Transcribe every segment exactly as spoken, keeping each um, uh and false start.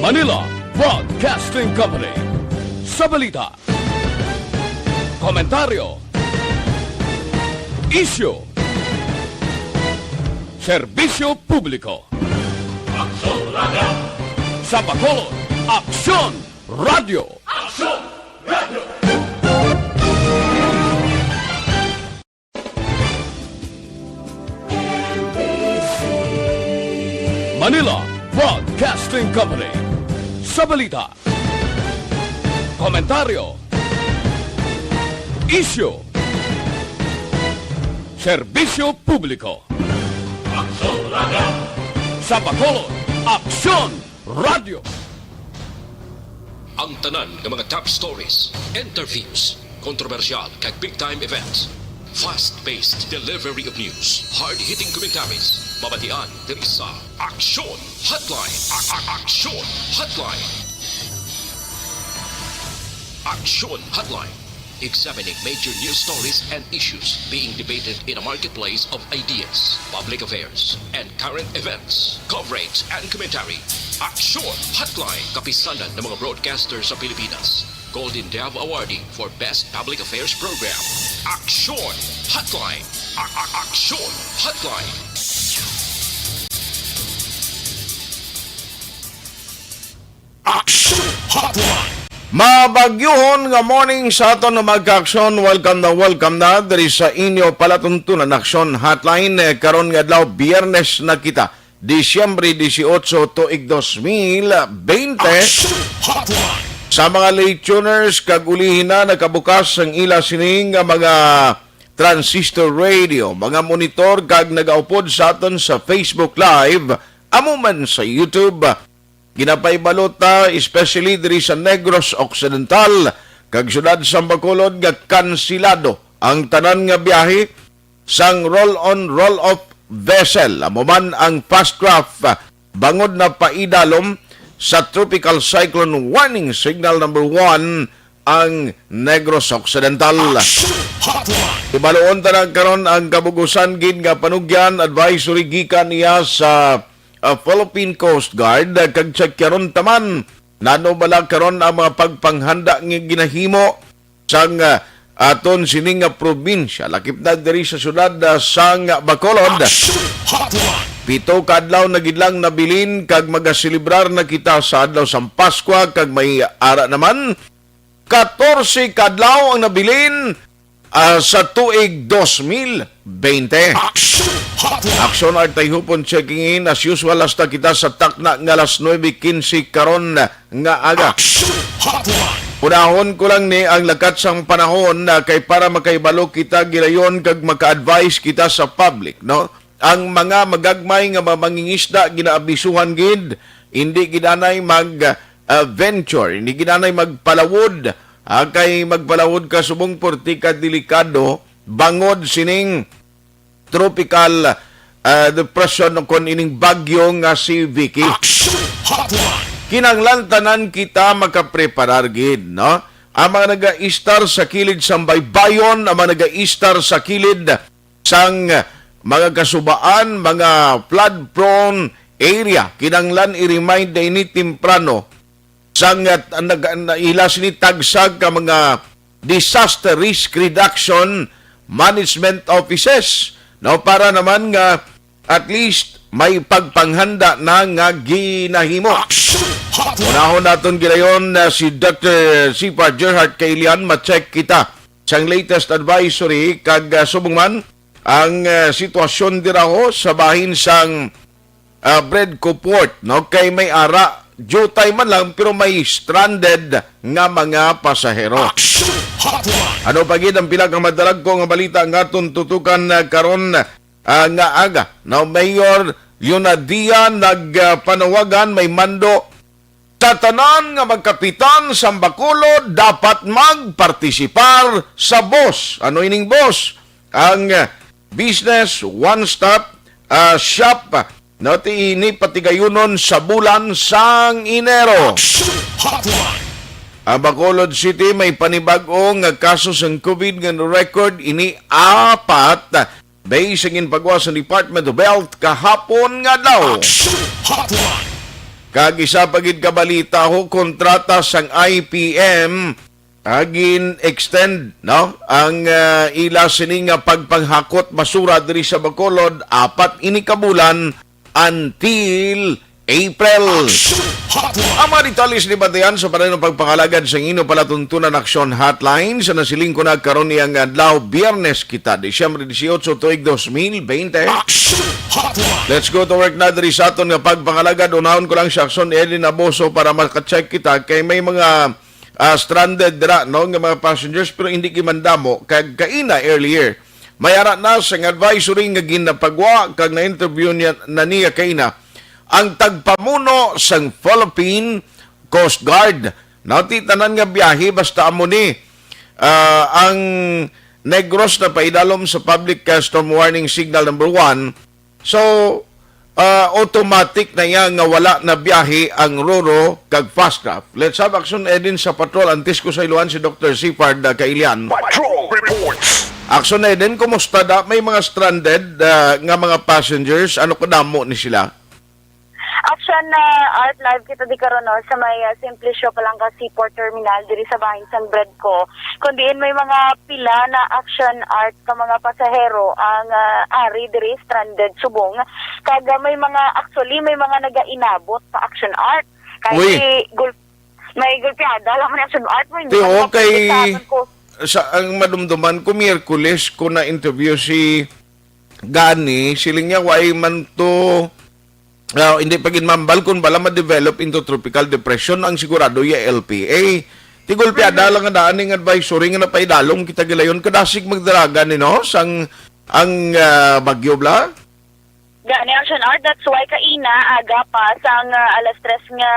Manila Broadcasting Company. Sa balita, komentaryo, isyu, serbisyo publiko. Aksyon Radio! Sa Bacolod, Aksyon Radio! Aksyon Radio! Manila Broadcasting Company. Sa balita, komentaryo, isyu, serbisyo publiko. Aksyon Radio! Sa Bacolod, Aksyon Radio! Ang tanan nga mga top stories, interviews, kontrobersyal kag big time events. Fast-paced delivery of news, hard-hitting commentaries, mabatian diri sa Aksyon Hotline. A- a- Aksyon Hotline. Aksyon Hotline. Examining major news stories and issues being debated in a marketplace of ideas, public affairs, and current events. Coverage and commentary. Aksyon Hotline. Kapisanan ng mga broadcaster sa Pilipinas. Golden Dove Awardee for Best Public Affairs Program. Aksyon Hotline. A- a- Aksyon Hotline. Aksyon Hotline. Mabagyuhon nga morning sa aton nga magka-aksyon. Welcome na welcome na diri sa inyo palatuntunan Aksyon Hotline. Eh, karon nga adlaw, Biyernes na kita, Disyembre dieciocho, tuig dos mil bente. Aksyon Hotline. Sa mga late tuners, kag ulihi na nakabukas ang ila sini nga mga transistor radio, mga monitor, kag nagaupod sa aton sa Facebook Live, amo man sa YouTube. Ginapaibalo ta, especially diri sa Negros Occidental kag siyudad sa Bacolod, nga kansilado ang tanan nga biyahe sang roll-on, roll-off vessel, amo man ang fast craft, bangod na paidalom sa Tropical Cyclone Warning Signal number one ang Negros Occidental. Action Hotline. Ibaluon ta na karon ang kabugusan gid nga panugyan, advisory gikan niya sa, ah, Philippine Coast Guard, ah, kag checkyaron ta man nano bala karon ang mga pagpanghanda nga ginahimo sang, ah, aton sini nga probinsya, lakip na diri sa siyudad, ah, sang Bacolod. Action Hotline. Pito ka adlaw na gid lang nabilin kag magaselebrar na kita sa adlaw sang Paskwa, kag may ara naman katorse ka adlaw ang nabilin, ah, sa tuig dos mil bente. Action Hotline. Aksyon Artay Hupon checking in as usual hasta kita sa takna nga alas nuebe quince karon nga aga. Action Hotline. Unahon ko lang ni ang lakat sang panahon, ah, kay para makaibalo kita gilayon kag maka-advise kita sa public, no? Ang mga magagmay nga mga mangingisda ginaabisuhan gid, hindi gid anay mag, ah, venture, hindi gid anay magpalawod, ah, kay magpalawod ka subong purti ka delikado bangod sining tropical, ah, depression o kon ining bagyo nga si Vicky. Action Hotline. Kinahanglan tanan kita makapreparar gid, no? Ang mga nagaistar sa kilid sang baybayon, ang mga nagaistar sa kilid sang mga kasubaan, mga flood-prone area, kinahanglan i-remind na ini temprano sang, ah, nag-, na, ila sini tagsag ka mga disaster risk reduction management offices, no, para naman nga at least may pagpanghanda na nga ginahimo. Action Hotline. Unahon naton gilayon na si Doctor Sipa Gerhard Kailian, ma-check kita sang latest advisory kag, ah, subong man ang, ah, sitwasyon dira ho sa bahin sang, ah, Bredco Port, no? Kay may ara, jutay man lang, pero may stranded nga mga pasahero. Action Hotline. Ano pa gid ang pila ka madalagko nga balita nga aton tutukan, ah, karon, ah, nga aga? Now, Mayor Leonadia nagpanawagan, may mando sa tanan nga magkapitan sa Bacolod dapat magpartisipar sa BOSS. Ano ining BOSS? Ang, ah, Business One Stop, ah, Shop, no, ti ini patigayunon sa bulan sang Enero. Action Hotline. Ang Bacolod City may panibag-o nga kaso sang COVID nga record ini apat, base sa ginpagawa sa Department of Health kahapon nga adlaw. Action Hotline. Kag isa pa gid ka balita ho, kontrata sang I P M, ah, gin-extend, no, ang, ah, ila sini nga pagpanghakot basura diri sa Bacolod, apat ini ka bulan until April. Aksyon Hotline. Ang mga detalye sa debate yan sa panayong pagpangalagad sa inyo palatuntunan, Aksyon Hotline, sa nasiling ko na karon niyang adlaw, Biyernes kita, Disyembre dieciocho, tuig dos mil veinte. Aksyon Hotline. Let's go to work na diri sa aton nga pagpangalagad. Unahon ko lang si Aksyon Edin Aboso para makacheck kita kay may mga, ah, stranded dira, no, nga mga passengers, pero hindi gimandamo kag kaina earlier. May ara na sang advisory nga ginapagwa kag na-interview niya na niya kaina ang tagpamuno sang Philippine Coast Guard. Nati tanan nga biyahe basta amo ni, ah, ang Negros na paidalom sa public, ah, storm warning signal number one. So, ah, automatic na iya nga wala na biyahe ang Roro kag Fast Craft. Let's have Action Edin sa patrol. Antes ko sa iluhan si Doctor Sifard, ah, Kailian. Patrol reports. Action Edin, kumusta da? May mga stranded, ah, nga mga passengers? Ano kadamo ni sila? Action, ah, Art, live kita di karon, no, sa may, ah, Simplicio Palanca Seaport Terminal diri sa bahin sang Bredco. Kun diin may mga pila na Action Art ka mga pasahero ang, ah, ari diri, stranded subong. Kag, ah, may mga, actually, may mga nagainabot pa Action Art. Kay Uy. Gul-, may gulpiada lang man Action Art mo, hindi Ti, man okay. Mapilitan ko. Sa ang madumduman ko, Miyerkules ko na interview si Gani, siling niya, why man to, ah, hindi pa gid mambal kung bala ma-develop into tropical depression ang sigurado ya L P A. Tigulpiada Mhm. lang nga daan ning advisory nga napaidalom kita gilayon kadasig magdaragan ni, no? Sang ang, ah, bagyo bla? Gani, Action Art, that's why kaina, aga pa, sang, ah, alas tres nga,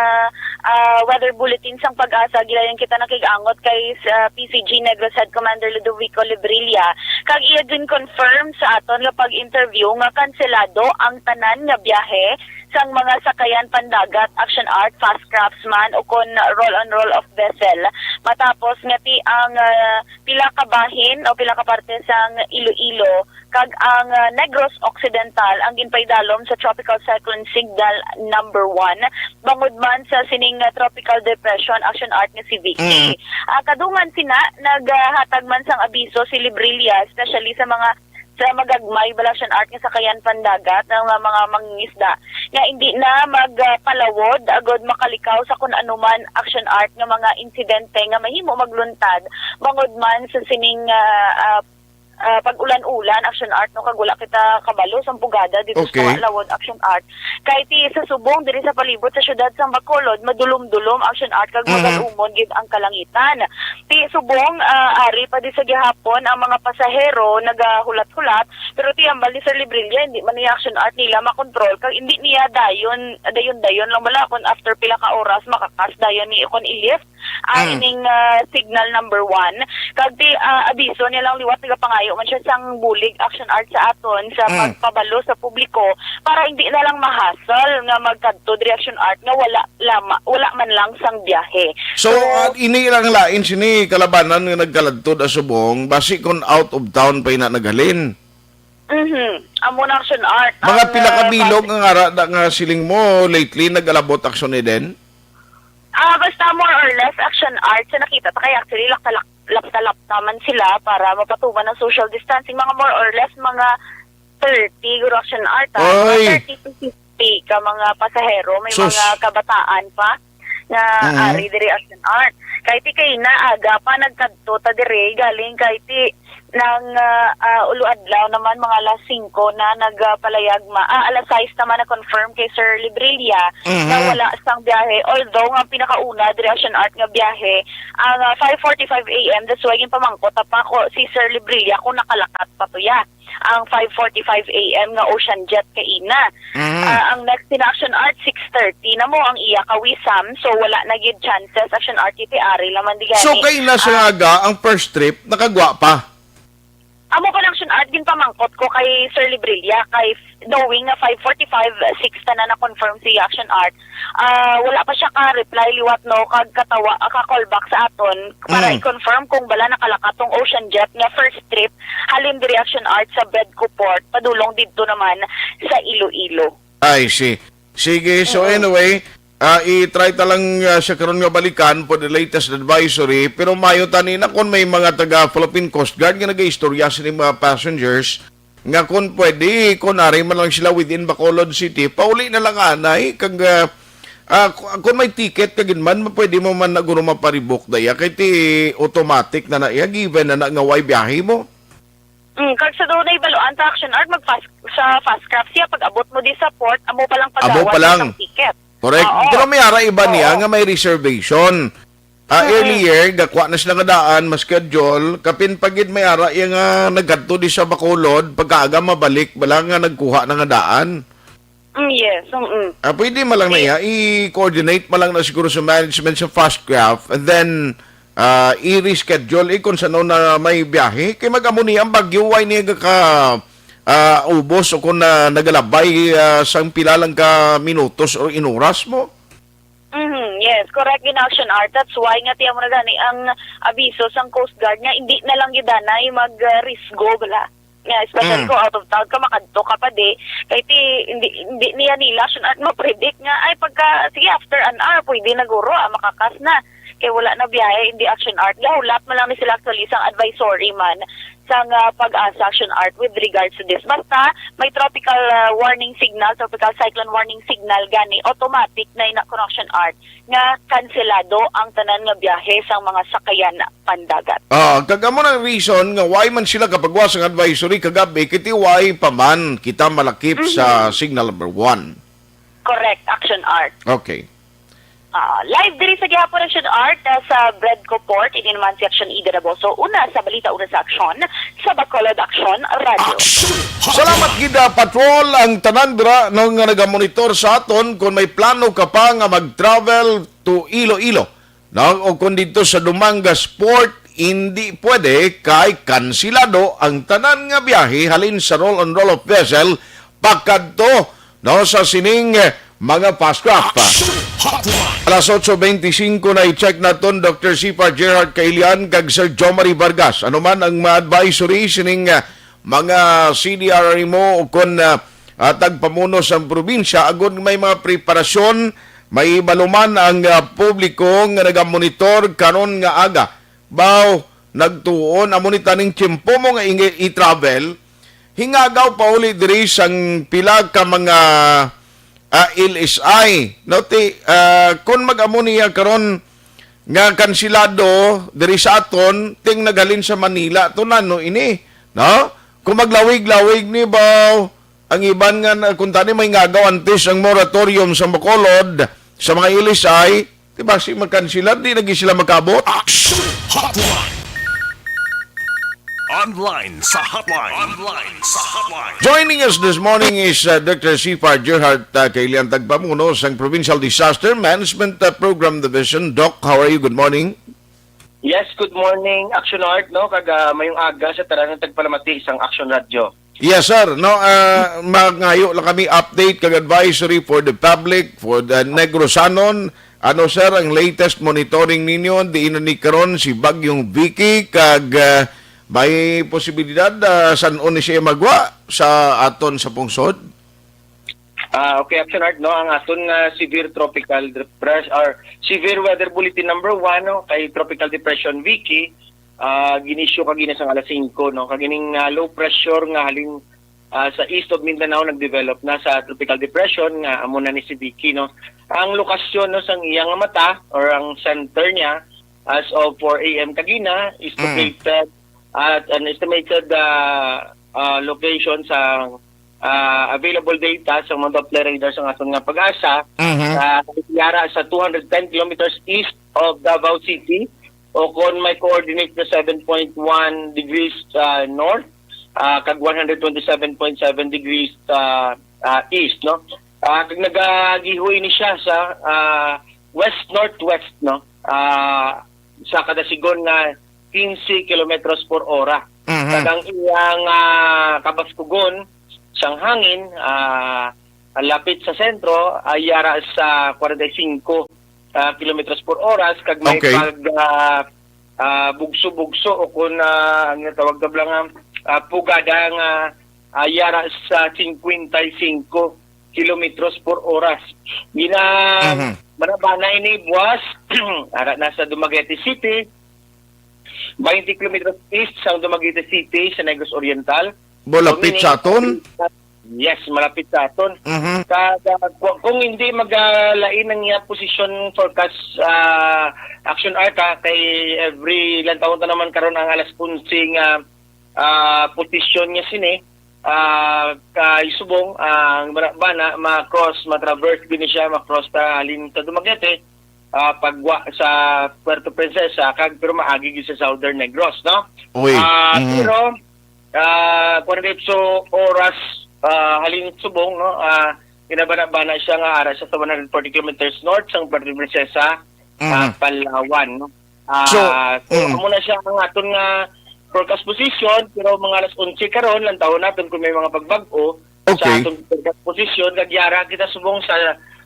ah, weather bulletin sang PAGASA, gilayon kita nakig-angot kay, ah, P C G Negros Head Commander Ludovico Librilla. Kag iya gin-confirm sa aton nga pag-interview nga kanselado ang tanan nga biyahe sang mga sakayan pandagat, Action Art, fast crafts man, o kon roll on roll off vessel. Matapos nga ti ang, ah, pila ka bahin o pila ka parte sang Iloilo kag ang, ah, Negros Occidental ang ginpaidalom sa Tropical Cyclone Signal number one, bangod man sa sining, ah, tropical depression, Action Art, nga si Vicky. Mm. Ah, kadungan sina, naghatag man sang abiso si Librilla, especially sa mga, sa magagmay bala, Action Art, nga sakayan pandagat nga mga mangingisda nga hindi na magpalawod agod makalikaw sa kun ano man, Action Art, nga mga insidente nga mahimo magluntad bangod man sa sining, ah, ah, ah, pag-ulan-ulan, Action Art, no, kag wala kita kabalo sang bugada dito Okay. sa mga lawod, Action Art. Kay ti sa subong diri sa palibot sa siyudad sang Bacolod, madulom-dulom, Action Art, kag Mhm. magalumon gid ang kalangitan. Ti subong, ah, ari pa di sa gihapon ang mga pasahero nagahulat-hulat, pero ti ambal ni Sir Librilla, hindi man niya, Action Art, nila makontrol, kag hindi niya dayon, dayon-dayon lang bala kung after pila ka oras makakas dayon ni kon i-lift ang Mm. ining, ah, signal number one. Kag ti, ah, abiso niya lang liwat, nagapangayo man siya sang bulig, Action Art, sa aton sa Mm. pagpabalo sa publiko para hindi na lang mahasol nga magkadto diri, Action Art, nga wala lama, wala man lang sang biyahe. So, So, ah, ini lang lain sini kalabanan nga nagkaladto da subong, basi kon out of town pa ina naghalin. Mhm. Amo na, Action Art. Mga Ang, pila ka ah, bilog base nga ara da nga siling mo lately nag-alabot, Action Eden? Ah, basta more or less, Action Art, sa nakita ta kay actually lapta-lap-, lapta-lapta man sila para mapatuman ang social distancing. Mga more or less, mga thirty guro, Action Art, ah. Mga Oy! Thirty to fifty ka mga pasahero, may Sus! Mga kabataan pa nga Mm. ari diri, Action Art. Kay ti kay na aga pa nagkadto ta diri, galing kay ti nang, ah, ah, ulo adlaw naman, mga alas singko na nagpalayag ma-, ah, alas sais naman na-confirm kay Sir Librilla Mhm. na wala sang biyahe. Although nga pinakauna diri, Action Art, nga biyahe, ang, ah, five forty-five A M, that's why ginpamangkot pa ko si Sir Librilla kung nakalakat pa to ya ang five forty-five A M nga Ocean Jet kaina. Mhm. Ah, ang next in Action Art, six thirty na mo ang iya kawisam. So, wala na gid chances, Action Art, ti ari lang man di So, gani. Kay na sa Ah, aga, ang first trip, nakagwa pa? Amo pa lang, Action Art, ginpamangkot ko kay Sir Librilla, kay knowing nga five forty-five, six ta na na-confirm si Action Art. Ah, wala pa siya ka-reply liwat, no, kag katawa, ah, ka-call back sa aton para Mm. i-confirm kung bala nakalakat tong Ocean Jet nga first trip halin diri, Action Art, sa Bredco Port padulong didto naman sa Iloilo. I see. Sige, so Mm. Anyway, Ah, i-try ta lang, ah, siya karon nga balikan for the latest advisory, pero mayo tani na kung may mga taga Philippine Coast Guard nga nagaistorya sa mga passengers nga kung pwede, kung ari man lang sila within Bacolod City, pauli na lang anay kag, ah, ah, ku-, kung may ticket ka gid man, pwede mo man na guro maparibok daya kay ti automatic na na iya, given na na nga way biyahe mo. Mm, kag sa dunay baluan sa Action Art, mag fast, sa Fastcraft siya, pag abot mo di sa port, amo pa lang Amo pagawad pa lang. Ang ticket. Correct. Oo. Pero may ara iba niya Oo. nga may reservation. Ah, Mm-mm. Earlier, gakuha na sila nga daan, mas schedule. Kapin pagid may ara iya nga nagkadto di sa Bacolod, pagkaaga mabalik, bala nga nagkuha na nga daan. Mm, yes. Mm-mm. Ah, pwede man lang na iya, i-coordinate man lang na siguro sa management sa Fastcraft and then ah, i-reschedule eh, kung sano na may biyahe. Kay mag-amo ni ang bagyo, way niya ka ah, ubos o kung na nagalabay ah, sang pila lang ka minutos or inuras mo. Mhm, yes, correct in Action Art. That's why nga tiyan mo na gani ang abiso sang Coast Guard nga hindi na lang gidanay mag-risgo bala. Nga, especially Mm. kung out of town ka, makadto ka pa di. Kay ti, hindi, hindi niya nila Action Art ma-predict nga, ay pagka, sige, after an hour, pwede na guro, ah, makakas na. Kay wala na biyahe, hindi Action Art. Gahulat man lang ni sila actually sang advisory man sang ah, Pag-asa Action Art with regards to this. Basta may tropical ah, warning signal, tropical cyclone warning signal gani, automatic na ina Action Art nga kanselado ang tanan nga biyahe sang mga sakayan pandagat. Ah, kag amo nang reason nga why man sila kapagwa sang advisory kagabi kiti why pa man kita malakip sa signal number one. Correct, Action Art. Okay. Ah, live diri sa gihapon Action Art ah, sa Bredco Port, ini naman si Action Ida Daboso, una sa balita, una sa aksyon, sa Bacolod Action Radio. Salamat gid ah, Patrol, ang tanan dira no nga nagamonitor sa aton. Kung may plano ka pa nga mag-travel to Iloilo, no, o kung dito sa Dumangas Port, hindi pwede kay kansilado ang tanan nga biyahe halin sa Roll on Roll of Vessel pakadto, no, sa sining eh, mga Fastcraft. Alas otso beintisinko na i-check naton Doctor Sipar Gerhard Kailian kag Sir Jomari Vargas. Ano man ang mga advisory sining ah, mga C D R R mo o kon ah, ah, tagpamuno sang probinsya agud may mga preparasyon, may baluman ang ah, publiko nga nagamonitor karon nga aga. Baw, nagtuon amo ni taning tiyempo mo nga ingi- i-travel, hingagaw pa uli diri sang pila ka mga ah, L S I. No, ti, ah, kung mag-amo niya karon nga kansilado diri sa aton, ting naghalin sa Manila to na no ini, no? Kung maglawig-lawig ni baw ang iban nga na- kung tani may ngagaw antes ang moratorium sa Bacolod sa mga L S I, di ba si magkansilar, di lagi sila makabot? Action Hotline. Online sa hotline. Online sa hotline. Joining us this morning is uh, Doctor Sipar Gerhard uh, Kailian, tagpamuno sang Provincial Disaster Management uh, Program Division. Doc, how are you? Good morning. Yes, good morning, Action Art, no? Kag ah, mayong aga sa tanan nga tagpalamati sang Action Radio. Yes, sir. No, uh, mangayo lang kami update kag advisory for the public, for the Negrosanon. Ano, sir, ang latest monitoring ninyo? Diin na ni karon si Bagyong Vicky kag uh, may posibilidad uh, san-o ni siya magwa sa aton sa pungsod? Ah, okay, Action Art, no? Ang aton nga severe tropical depression or severe weather bulletin number one, no, kay Tropical Depression Vicky, ah, gin-issue kagina sang alas singko, no? Kagining ah, low pressure nga halin ah, sa east of Mindanao nag-develop na sa tropical depression nga amo na ni si Vicky, no. Ang lokasyon, no, sang iyang mata or ang center niya as of four a m kagina is Mm. located at an estimated ah, ah, location sa ah, available data sa mga Doppler radar sa aton nga Pag-asa, Mhm. ah, yara sa two hundred ten kilometers east of Davao City, o kon may coordinate na seven point one degrees ah, north, ah, kag one hundred twenty-seven point seven degrees ah, ah, east, no? Ah, kag nagagiho ini siya sa ah, west-northwest, no? Ah, sa kada sigon nga quince kilometros por hora. Mhm. Kag ang iyang ah, kabaskugon sang hangin ah, lapit sa sentro ay yara sa forty-five ah, kilometros por oras, kag may Okay. pag ah, ah, bugso-bugso o kung ah, ang natawag na lang ah, pugada nga ah, yara sa fifty-five kilometros por oras. Gina Mhm. Manabana ini buwas, ara na sa Dumaguete City, twenty kilometers east sa Dumaguete City sa Negros Oriental. Malapit sa aton? Yes, malapit sa aton. Mhm. Kag, ah, ku- kung hindi magalain ang iya position forecast, ah, Action Art, ha, kay every lantawon ta naman karon ang alas onse nga, ah, position niya sini, ah, kay subong ang bana, bana ma-cross, ma-traverse gini siya, ma-cross ta halin sa Dumaguete, ah, pagwa sa Puerto Princesa, kag pero maagi gyud sa Southern Negros, no? Uy. Ah, Mhm. pero ah, kung ano so oras, ah, halin subong, no? Ah, ginabana-bana siya nga ara sa one hundred forty kilometers north sang Puerto Princesa, ah, Mhm. Palawan, no? Ah, So, so, mm. Amo na siya ang aton nga forecast position, pero mga alas onse karon, lantawon naton kung may mga pagbag-o sa Okay. aton forecast position, kag yara kita subong sa,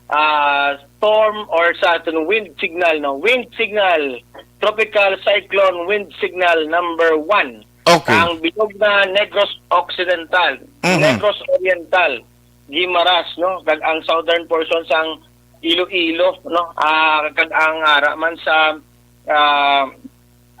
ah, storm or sa aton wind signal, no? Wind signal, tropical cyclone wind signal number one. Okay. Ang bilog na Negros Occidental, Mhm. Negros Oriental, Guimaras, no? Kag ang southern portion sang Iloilo, no? Ah, kag ang ara man sa, ah,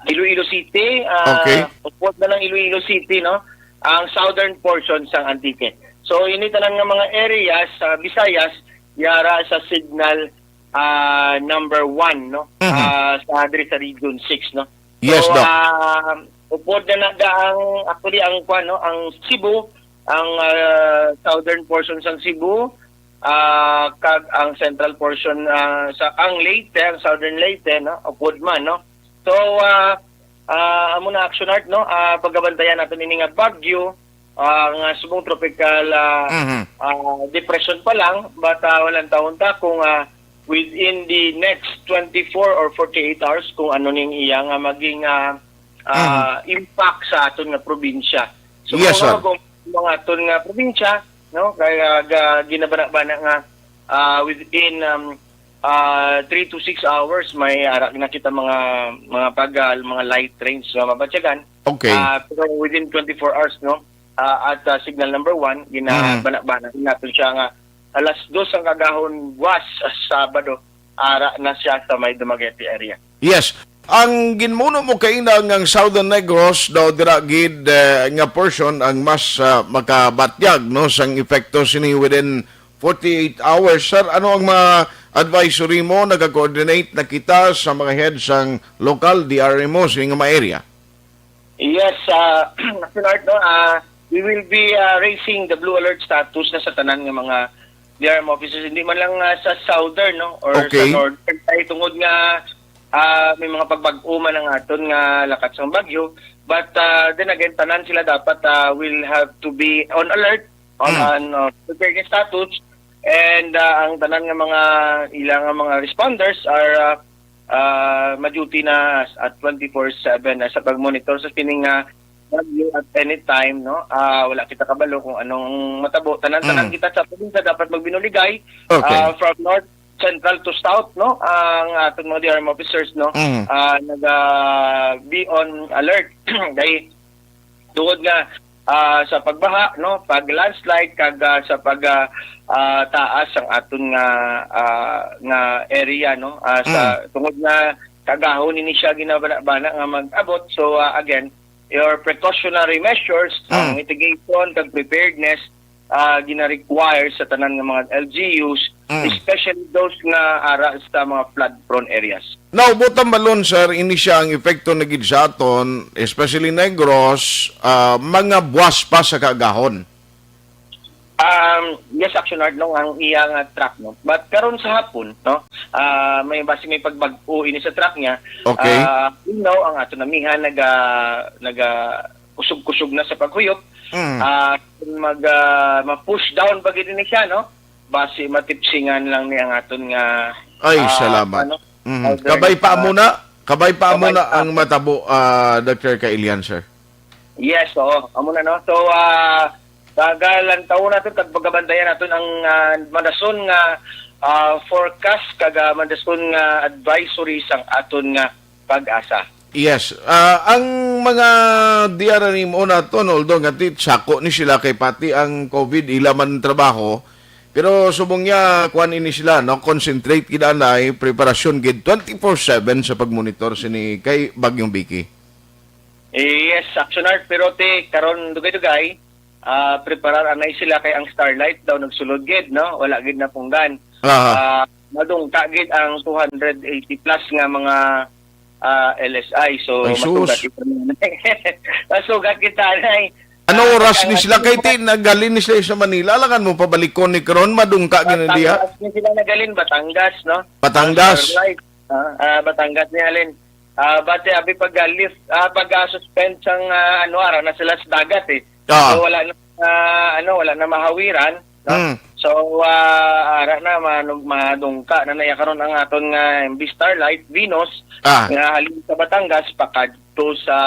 Iloilo City, ah, Okay. upod na lang Iloilo City, no? Ang southern portion sang Antique. So, ini tanan nga mga areas sa Visayas, yara sa signal, ah, number one, no? Mhm. Ah, sa diri sa Region six, no? Yes, So, Doc. ah, upod na na ang, actually, ang kwan, no? Ang Cebu, ang, ah, southern portion sang Cebu, ah, kag ang central portion, ah, sa, ang Leyte, ang southern Leyte, no? Upod man, no? So, ah, ah, amo na, Action Art, no? Ah, pagabantayan naton ini nga bagyo, ah, nga subong tropical, ah, Mhm. ah, depression pa lang, but, ah, walang taon ta kung, ah, within the next twenty-four or forty-eight hours kung ano ning iya nga maging, ah, ah, impact sa aton nga probinsya. So, Yes, kung sir. ano kung mga aton nga probinsya, no? Kaya ga, ginabana-bana nga, ah, within, um, ah, three to six hours, may ara na kita mga, mga pagal, mga light rains nga mabatyagan. Okay. Ah, pero within twenty-four hours, no? Ah, at, ah, signal number one, ginabana-bana natin siya nga alas dos ang kagahon buwas, ah, Sabado, ara na siya sa may Dumaguete area. Yes. Ang ginmuno mo kaina nga ang Southern Negros daw dira gid, eh, nga portion ang mas, ah, makabatyag, no, sang epekto sini within forty-eight hours. Sir, ano ang mga advisory mo? Nagka-coordinate na kita sa mga head sang lokal, D R M O, sa inyong mga area? Yes, uh, Art, no, ah, we will be, ah, raising the blue alert status na sa tanan nga mga D R M offices, hindi man lang, ah, sa southern, no, or Okay. sa northern, kay tungod nga, ah, may mga pagbag-o man ang aton nga lakat sang bagyo. But, ah, then again, tanan sila dapat, ah, will have to be on alert, on, Mm. on, uh, preparedness status, and, ah, ang tanan nga mga ilang nga mga responders are, ah, ah, ma-duty na at twenty-four seven na sa pag-monitor sa sining nga bagyo at any time, no? Ah, wala kita kabalo kung anong matabo. Tanan-tanan Mm. kita sa probinsya dapat magbinuligay, Okay. ah, from north, central to south, no? Ang aton mga D R M officers, no? Mm. Ah, naga be on alert. Kay tungod nga, ah, sa pagbaha, no, pag landslide, kag, ah, sa pag, ah, ah, taas ang aton nga, ah, nga area, no, ah, sa Mm. tungod nga kagahon ini siya ginabana-bana nga mag-abot. So, ah, again, your precautionary measures, ang Mm. mitigation kag preparedness, ah, gina-require sa tanan nga mga L G Us, Mm. especially those nga ara sa mga flood-prone areas. Now, butang balon, sir, ini siya ang epekto na gid sa aton, especially Negros, ah, mga buwas pa sa kagahon. Um, yes, Action Art, no, ang iya nga track, no. But karon sa hapon, no, ah, may basi may pagbag-o ini sa track niya. Okay. Ah, you know, ang ato namihan naga naga kusog-kusog na sa paghuyop. Mm. Ah, mag ah, ma-push down pa gid ni siya, no. Basi matipsingan lang ni ang aton nga Ay, ah, salamat. ano, Mhm. Southern, Kabay pa ah, muna, kabay pa kabay muna pa. Ang matabo, ah, Doctor Kailian, sir. Yes, oo. Amo na, no? So, ah, kagalantaw naton kag pagabantayan naton ang, ah, madason nga, ah, forecast kag, ah, madason nga advisory sang aton nga PAGASA. Yes. Ah, ang mga D R M O naton, although nga ti-, sako ni sila kay pati ang COVID, ila man trabaho, Pero subong niya, kuan ini sila, no? Concentrate gid anay, preparasyon gid twenty-four seven sa pagmonitor sini kay Bagyong Vicky. Yes, Action Art, pero ti karon dugay-dugay, ah, preparar anay sila kay ang Starlight daw nagsulod gid, no? Wala gid napunggan. Aha. Ah, madungka gid ang two hundred eighty plus nga mga, ah, L S I. So, Ay, sus. masugat kita na. Masugat kita na eh. Ano Ah, oras ni sila? Kay ti, naghalin ni sila sa Manila. Alangan mo pabalikon ni karon, madungka gid na diha. Batangas ni sila nagalin, Batangas, no? Batangas. Starlight. Ah, ah, Batangas ni Alin. Ah, bati abi pag, ah, lift, ah, pag, ah, suspend sang, ah, ano, ara na sila sa dagat eh. Ah. So, wala na, ah, ano, wala na mahawiran, no? Mm. So, ah, ara na, ma-, madungka na naya karon ang aton nga M V Starlight, Venus, Ah. nga halin sa Batangas, pakadto sa,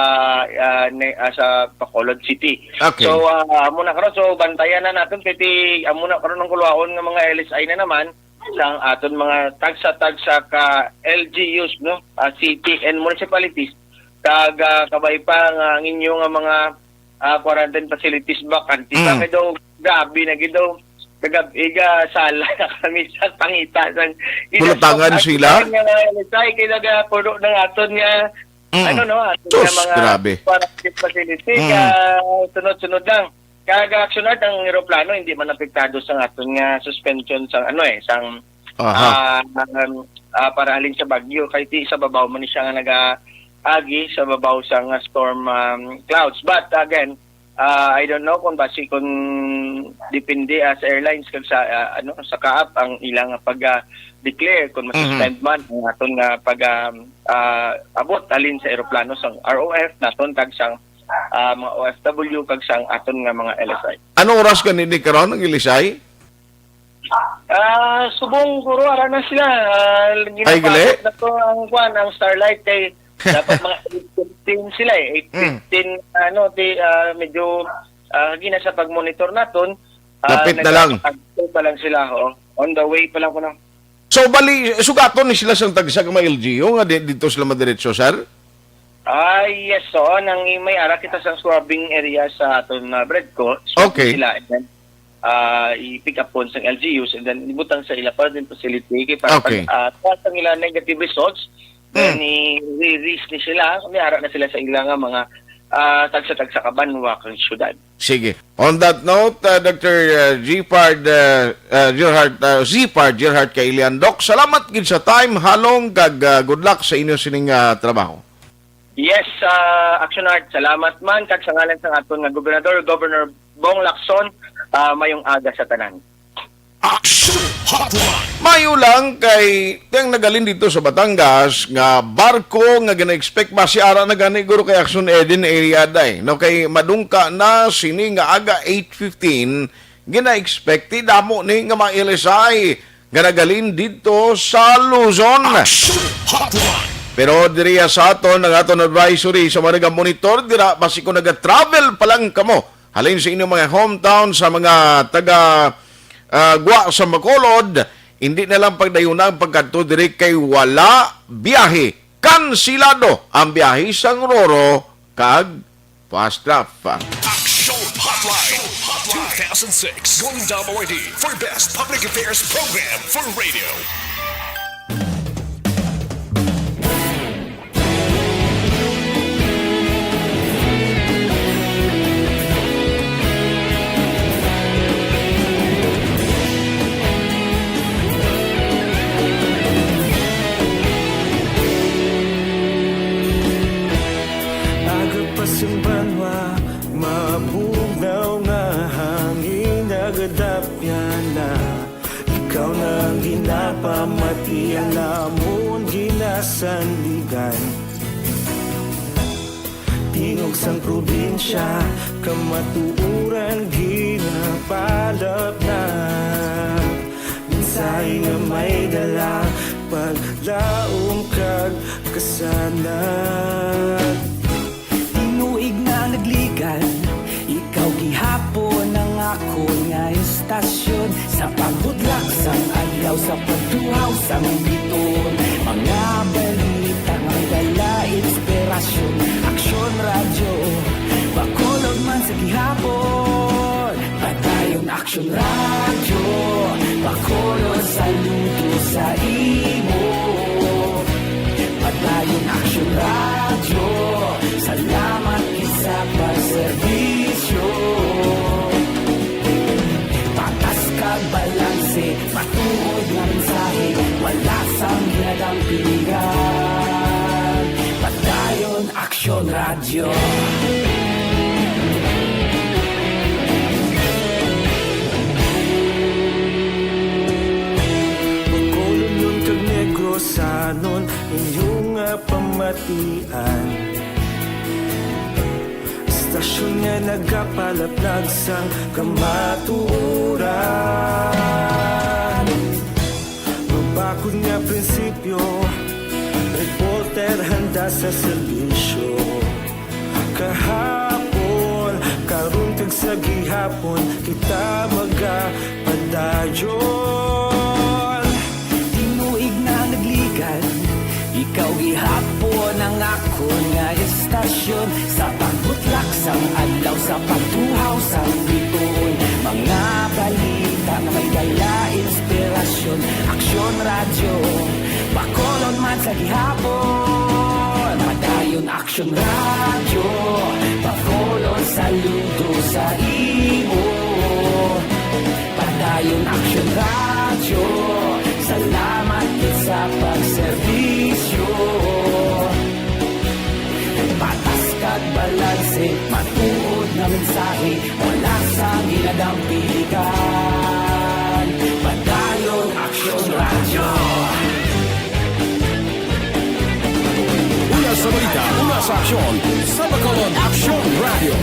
ah, ne-, ah, sa Bacolod City. Okay. So, ah, amo na karon, so, bantayan na naton, kay ti, amo na karon ang kuluhaon nga mga L S I na naman, sang aton mga tagsa-tagsa ka L G Us, no? Ah, city and municipalities, kag, ah, kabay pa nga ang inyo nga mga, ah, quarantine facilities bakante pa. Mm. Kay daw, grabe na gid daw. Kagab-i ga sala na kami sa pangita sang Bulatangan sila? Nga mga L S I, kay nagapuno ng aton nga, Mm. ano, no, aton Sus, nga mga grabe. quarantine facility, Mm. ka sunod-sunod lang. Kag Action Art, ang eroplano hindi man apektado sa aton nga suspension sang, ano, eh, sang, Aha. ah, um, ah, para halin sa bagyo, kay ti sa babaw man siya nga nagaagi sa babaw sang storm, um, clouds. But again, ah, I don't know kung basi kung depende, ah, sa airlines kag sa, ah, ano, sa kaap ang ilang pag, ah, declare kung Mhm. masuspend man ang aton nga pag, ah, ah, abot halin sa eroplano sang R O F naton kag sang, ah, mga O F W kag sang aton nga mga L S I. Ano oras gani ni karon ang L S I? Ah, subong guro, ara na sila. Ah, Ay, gali? ginapasok na to ang kwan, ang Starlight kay dapat mga eight fifteen sila eh. Mm. Eight fifteen, ano, di, ah, medyo, ah, gina sa pag-monitor naton. Ah, Lapit na lang. nagkakapagto pa lang sila, oo. On the way pa lang kuno. So, bali, sugaton ni sila sang tagsa ka mga L G U nga di, dito sila madiretso, sir? Ah, yes, oo. Nang may ara kita sa swabbing area sa aton, ah, Bredco, swab Okay. sila, and then, ah, i-pick up po sang L G Us, and then ibutang sa ila quarantine facility kay para Okay. pag, ah, tuwa sa ila negative results, then Hmm. i-release ni sila, may ara na sila sa ila nga mga, ah, tagsa-tagsa ka banwa kang syudad. Sige. On that note, uh, Doctor, uh, Giffard, uh, uh, Gerhard, uh, Zipard Gerhard Kailian, Doc, salamat gid sa time, halong, kag, uh, good luck sa inyo sining, uh, trabaho. Yes, uh, Action Art, salamat man, kag sa ngalan sang aton nga gobernador, Governor Bong Lacson, uh, mayong aga sa tanan. Action Hotline. Mayo lang kay tiyang nagalin dito sa Batangas nga barko nga gina-expect ba si ara na gani guro kay Action Eden area day. No, kay madungka na sini nga aga eight fifteen, gina-expect ti damo ni nga mga L S I nga nagalin dito sa Luzon. Action Hotline. Pero diriya sa aton ang aton advisory sa mga nagamonitor dira basi kung naga-travel pa lang kamo halin sa inyong mga hometown, sa mga taga, ah, gwa sa Bacolod, hindi na lang pagdayuna ang pagkadto diri kay wala biyahe. Kansilado ang biyahe sang Roro kag Fast Travel. Action Hotline two thousand six Golden Dome Awardee for Best Public Affairs Program for Radio. Aga pa sang banwa, mabugnaw nga hangin nagadapyan na. Ikaw na ang ginapamati, ang amon ginasandigan. Tingog sang probinsya, kamatuoran ginapalapnap. Mensahe nga may dala, paglaom kag kasanag. Tinuig na nagligan, ikaw gihapon ang akon nga estasyon. Sa paghudlak sang adlaw, sa pagtuhaw sang biton, mga balita nga dala inspirasyon. Aksyon Radyo, Bacolod man sa gihapon. Padayon Aksyon Radyo, Tuod nga mensahe, wala sang ginadampigan. Padayon Aksyon Radyo. Bacolodnon kag Negrosanon, inyo nga pamatian. Istasyon nga nagapalaplag sang kamatuoran. Mabakod nga prinsipyo, reporter handa sa serbisyo. Kahapon, karon, kag sa gihapon, kita magapadayon. Tinuig na nagligan, ikaw gihapon ang akon nga istasyon. Sa pagbutlak sang adlaw, sa pagtuhaw sang bituon, mga balita nga may dala inspirasyon. Aksyon Radyo, Bacolod man sa gihapon. Padayon Aksyon Radyo, Bacolod, saludo sa imo. Padayon Aksyon Radyo, salamat gid sa pagserbisyo. Patas kag balanse, matuod nga mensahe, wala sang ginadampigan. Padayon Aksyon Radyo. Una sa balita, una sa aksyon, sa Bacolod Aksyon Radyo.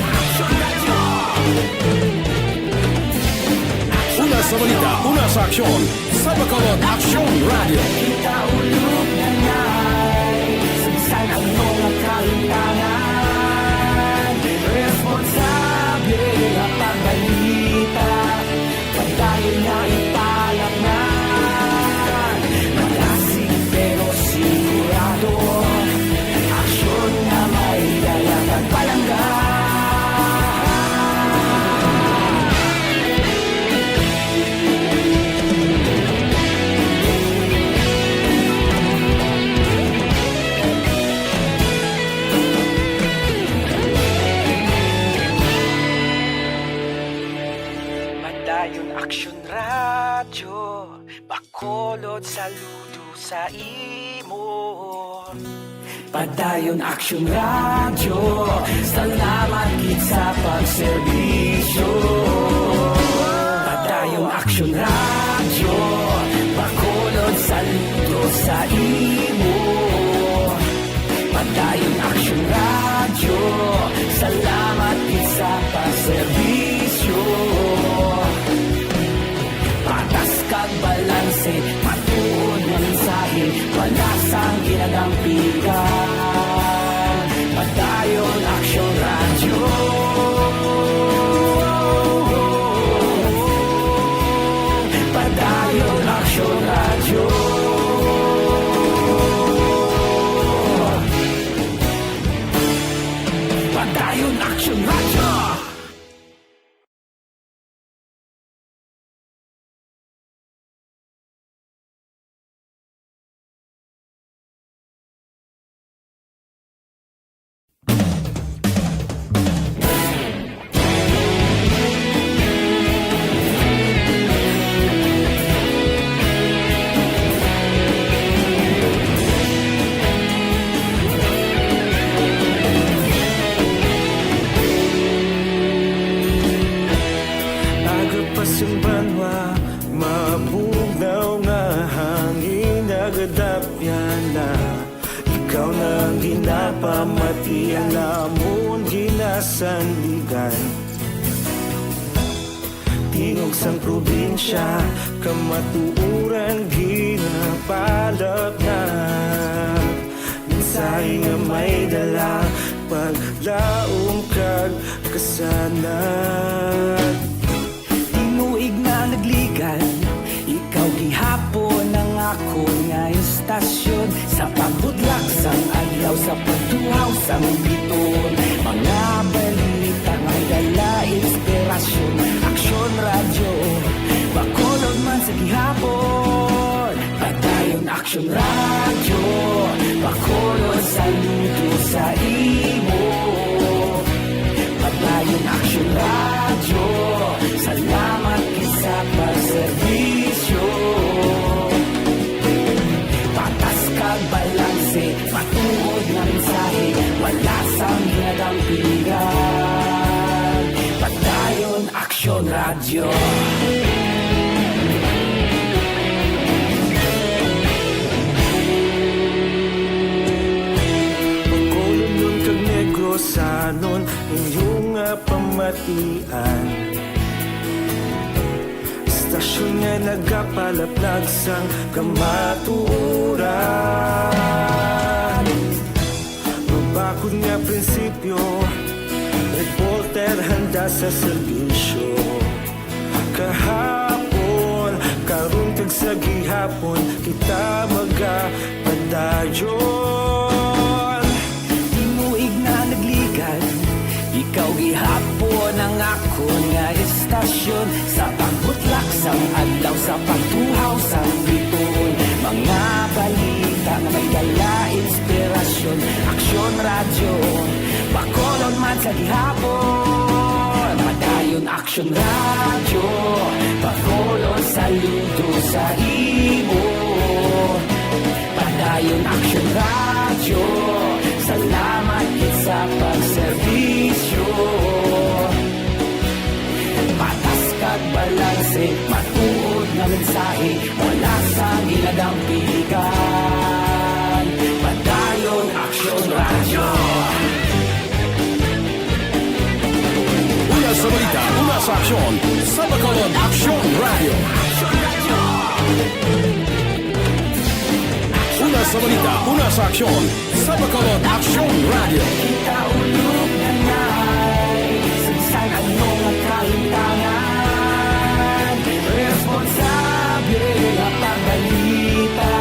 Una sa balita, una sa aksyon, sa Bacolod Aksyon Radyo. Kita ulog na nai, sa bisan ano nga kahimtangan, responsable nga pagbalita. Padayon nga ipalapnan, malasig pero sigurado. Aksyon nga may dala kag palangga. Padayon Aksyon Radyo, Bacolod, saludo sa imo. Padayon Aksyon Radyo, salamat gid sa pagserbisyo. Padayon Aksyon Radyo, Bacolod, saludo sa imo. Padayon Aksyon Radyo, salamat gid sa pagserbisyo. Patas kag balanse, matuod nga mensahe, wala sang ginadampigan. Padayon Aksyon Radyo. Padayon Aksyon Radyo. Padayon Aksyon Radyo. Aga pa sing banwa, mabugnaw nga hangin nagadapyan na. Ikaw na ang ginapamati, ang amon ginasandigan. Tingog sang probinsya, kamatuoran ginapalapnag. Mensahe nga may dala, paglaom kag kasanag. Tinuig na nagligan, ikaw gihapon ang akon nga istasyon. Sa pagbutlak sang adlaw, sa pagtuhaw sang bituon, mga balita nga dala inspirasyon. Aksyon Radyo, Bacolod man sa gihapon. Padayon Aksyon Radyo, Bacolod, saludo sa imo. Padayon Aksyon Radyo, salamat gid sa pagserbisyo. Bacolodnon kag Negrosanon, inyo nga pamatian. Istasyon nga nagapalaplag sang kamatuoran. Mabakod nga prinsipyo, reporter handa sa serbisyo. Kahapon, karon kag sa gihapon, kita magapadayon. Tinuig na nagligad, ikaw gihapon ang akon nga istasyon. Sa pagbutlak sang adlaw, sa pagtuhaw sang bituon, mga balita nga may dala inspirasyon. Aksyon Radyo, Bacolod man sa gihapon. Padayon Aksyon Radyo, Bacolod saludo sa imo. Padayon Aksyon Radyo, salamat gid sa pagserbisyo. Patas kag balanse, matuod nga mensahe, wala sang ginadampigan. Padayon Aksyon Radyo. Una sa balita, una sa aksyon, sa Bacolod Aksyon Radyo. Una sa balita, una sa aksyon, sa Bacolod Aksyon Radyo. Kita ulog na ngay, sa bisan ano nga kahintangan, responsable nga pagbalita.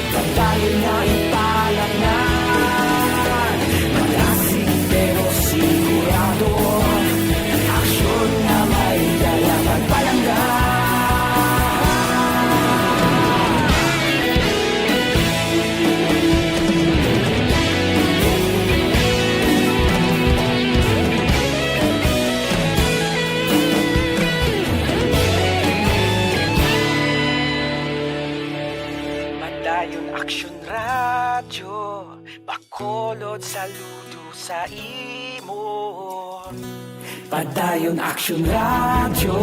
Padayon nga ipalaknag, malasig pero sigurado. Aksyon nga may dala pagpalangga. Padayon Aksyon Radyo, Bacolod saludo sa imo. Padayon Aksyon Radyo,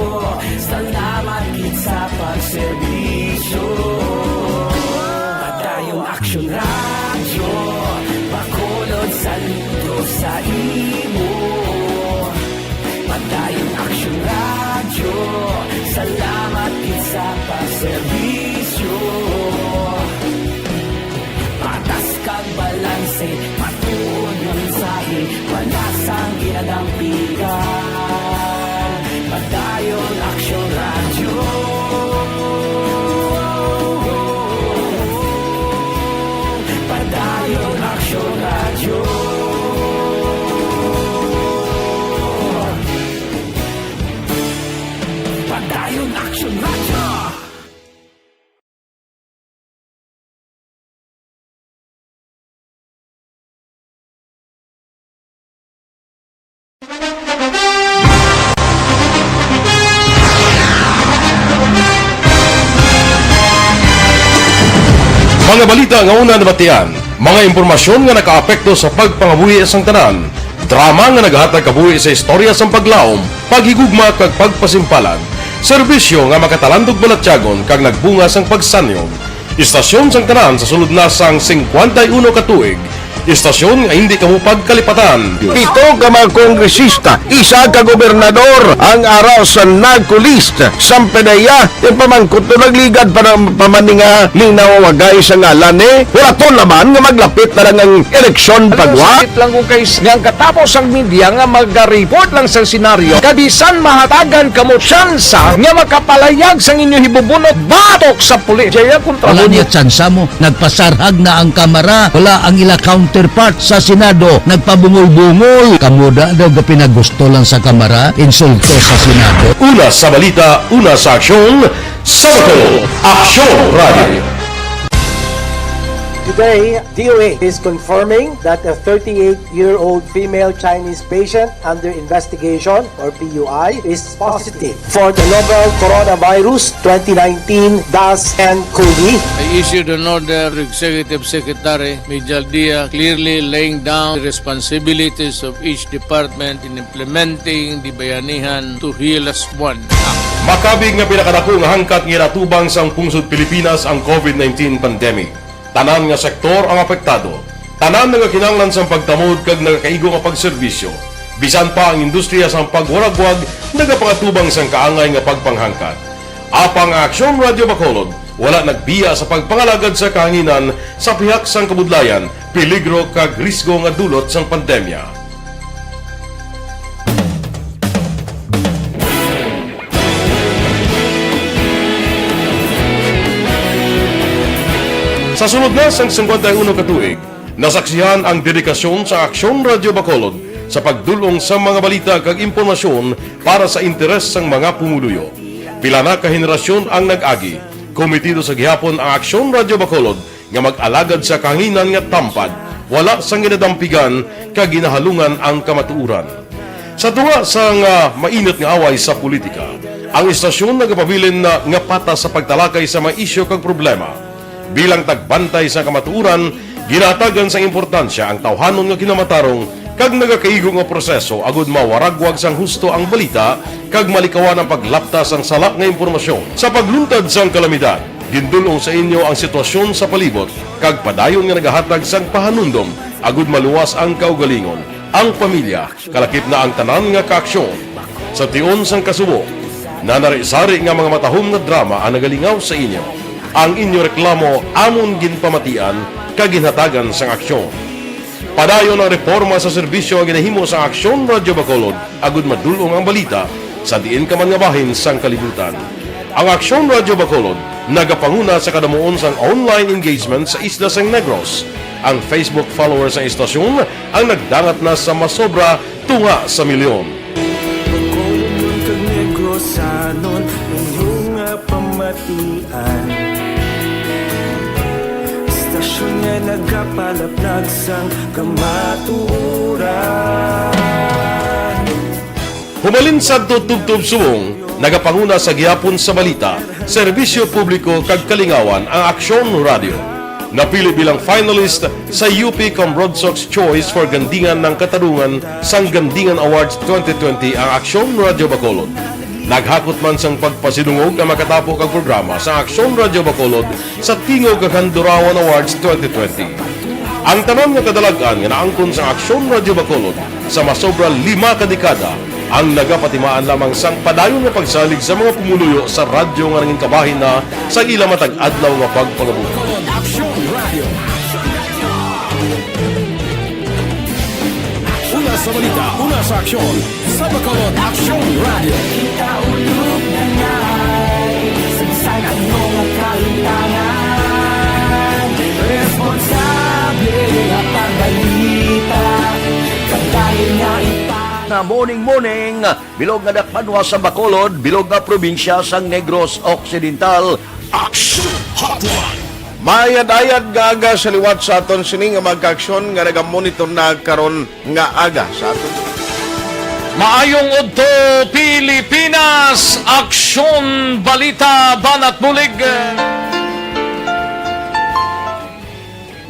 salamat gid sa pagserbisyo. Padayon Aksyon Radyo, Bacolod saludo sa imo. Padayon Aksyon Radyo, salamat gid sa pagserbisyo. Patas kag balanse, matuod nga mensahe, wala sang ginadampigan. Padayon Aksyon Radyo. Padayon Aksyon Radyo. Padayon Aksyon Radyo. Mga balita nga una nabatian, mga impormasyon nga nakaapekto sa pagpangabuhi sang tanan, drama nga naghatag kabuhi sa istorya sang paglaom, paghigugma kag pagpasimpalan, serbisyo nga makatalandog balatyagon kag nagbunga sang pagsanyon. Istasyon sang tanan sa sulod na sang singkwenta y uno ka tuig. Istasyon nga hindi kamo pagkalipatan. Pito ka mga kongresista, isa ka gobernador ang ara sa NAGCOLEST. Sampedeya, yung pamangkot to nagligad pa ng pamaninga ning nawawagay sa ngalan ni. Wala to naman nga maglapit na lang ang eleksyon pagwa. Sakit lang kung kay nga ang katapos ang media nga magareport lang sa senaryo. Kabisan mahatagan kamo tsansa nga makapalayag sang inyo hibubunot batok sa pulis. Jaya kontra Wala mo niya tsansa mo. Nagpasarhag na ang Kamara. Wala ang ila counterpart sa Senado. Nagpabungol-bungol. Kamo da daw gapinagusto lang sa Kamara. Insulto sa Senado. Una sa balita, una sa aksyon, sa Bacolod Aksyon Radio. Today, D O A is confirming that a thirty-eight-year-old female Chinese patient under investigation, or P U I, is positive for the novel coronavirus twenty nineteen dash N COVID. I issued an order to Executive Secretary Mijal Dia, clearly laying down the responsibilities of each department in implementing the Bayanihan to Heal Us One Act. Makabig nga pinakadako nga hangkat nga ginatubang sang pungsod Pilipinas ang covid nineteen pandemic. Tanan nga sektor ang apektado. Tanan nagakinahanglan sang pagtamod kag nagakaigo nga pagserbisyo. Bisan pa ang industriya sang pagwaragwag nagapangatubang sang kaangay nga pagpanghangkat. Apang ang Aksyon Radyo Bacolod wala nagbiya sa pagpangalagad sa kahanginan sa pihak sang kabudlayan, peligro kag risgo nga dulot sang pandemya. Sa sulod na sang singkwenta y uno ka tuig, nasaksihan ang dedikasyon sa Aksyon Radyo Bacolod sa pagdul-ong sa mga balita kag impormasyon para sa interes sang mga pumuluyo. Pila na ka henerasyon ang nag-agi. Kometido sa gihapon ang Aksyon Radyo Bacolod nga mag-alagad sa kahanginan nga tampad, wala sang ginadampigan kag ginahalungan ang kamatuoran. Sa tunga sang, ah, mainit nga away sa politika, ang istasyon nagapabilin na nga patas sa pagtalakay sa mga isyu kag problema. Bilang tagbantay sa kamatuoran, ginatagan sang importansya ang tawhanon nga kinamatarong kag nagakaigo nga proseso agud mawaragwag sang husto ang balita kag malikawan ang paglapta sang sala nga impormasyon. Sa pagluntad sang kalamidad, gindul-ong sa inyo ang sitwasyon sa palibot kag padayon nga nagahatag sang pahanumdom agud maluwas ang kaugalingon, ang pamilya, kalakip na ang tanan nga kaaksyon. Sa tion sang kasubo, nanari-sari nga mga matahom nga drama ang nagalingaw sa inyo. Ang inyo reklamo amon ginpamatian kag ginhatagan sang aksyon. Padayon ang reporma sa serbisyo nga ginahimo sa Aksyon Radyo Bacolod agud madul-ong ang balita sa diin ka man nga bahin sang kalibutan. Ang Aksyon Radyo Bacolod nagapanguna sa kadamuon sang online engagement sa isla sang Negros. Ang Facebook followers sang istasyon ang nagdangat na sa masobra tunga sa milyon. Bacolod kag Negrosanon, inyo nga pamatian. Istasyon nga nagapalaplag sang kamatuoran. Humalin sadto tubtob subong, nagapanguna sa gihapon sa balita, serbisyo publiko kag kalingawan ang Aksyon Radyo. Napili bilang finalist sa U P Cambronsox Choice for Gandingan ng Katarungan sang Gandingan Awards twenty twenty ang Aksyon Radyo Bacolod. Naghakot man sang pagpasidungog ang makatapo kag programa sa Aksyon Radyo Bacolod sa Tingog kag Handurawan Awards twenty twenty. Ang tanan nga kadalag-an nga naangkon sa Aksyon Radyo Bacolod sa masobra lima ka dekada ang nagapatimaan lamang sang padayon nga pagsalig sa mga pumuluyo sa radyo nga nangin kabahin na sa ila matag adlaw nga pagpangabuhi. Aksyon Radio. Una sa balita, una sa aksyon, sa Bacolod Aksyon Radio. Kita ulog na ngay, sa bisan ano nga kahitangan, responsable nga pagbalita, kag dahil nga ipa- Nga morning, morning. Bilog nga dakbanwa sa Bacolod, bilog nga probinsya sang Negros Occidental. Action Hotline. Maayad-ayad nga aga sa liwat sa aton sini nga mga kaaksyon nga nagamonitor na karon nga aga sa aton. Maayong udto, Pilipinas! Aksyon, balita, banat bulig.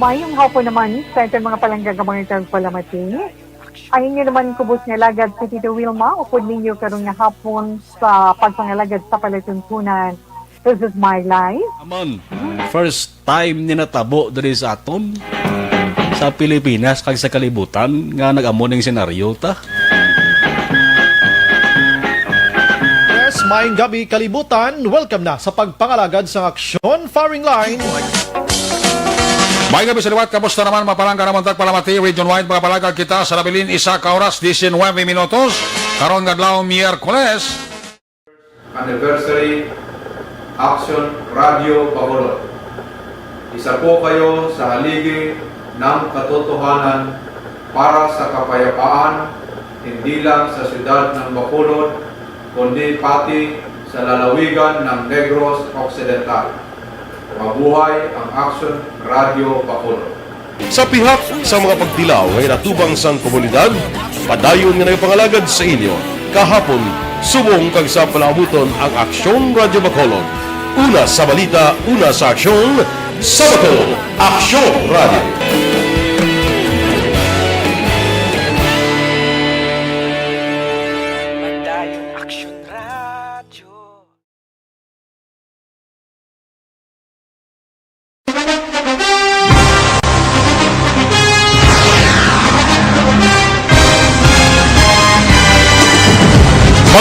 Maayong hapon naman sa aton mga palangga nga mga tagpalamati. Ang inyo naman kubos nga alagad si Tito Wilma, upod ninyo karon nga hapon sa pagpangalagad sa palatuntunan. This is my life. Amon, first time ni natabo diri sa aton, sa Pilipinas, kag sa kalibutan, nga nag-amo ning senaryo ta. Yes, maayong gabi, kalibutan. Welcome na sa pagpangalagad sa Aksyon Firing Line. May gabi sa liwat, kamusta naman, mga palangga namon tagpalamati, region-wide, mga palangga kita sa nabilin, isa ka oras, diecinuebe minutos, karon nga adlaw, Miyerkules. Anniversary, Action Radio Bacolod. Isa po kayo sa haligi ng katotohanan para sa kapayapaan, hindi lang sa siyudad ng Bacolod, kundi pati sa lalawigan ng Negros Occidental. Mabuhay ang Action Radio Bacolod. Sa pihak sa mga pagtilaw nga ginatubang sang komunidad, padayon nga nagapangalagad sa inyo kahapon, subong kag sa palaabuton ang Aksyon Radyo Bacolod. Una sa balita, una sa aksyon, sa Bacolod, Aksyon Radyo. Padayon Aksyon Radyo.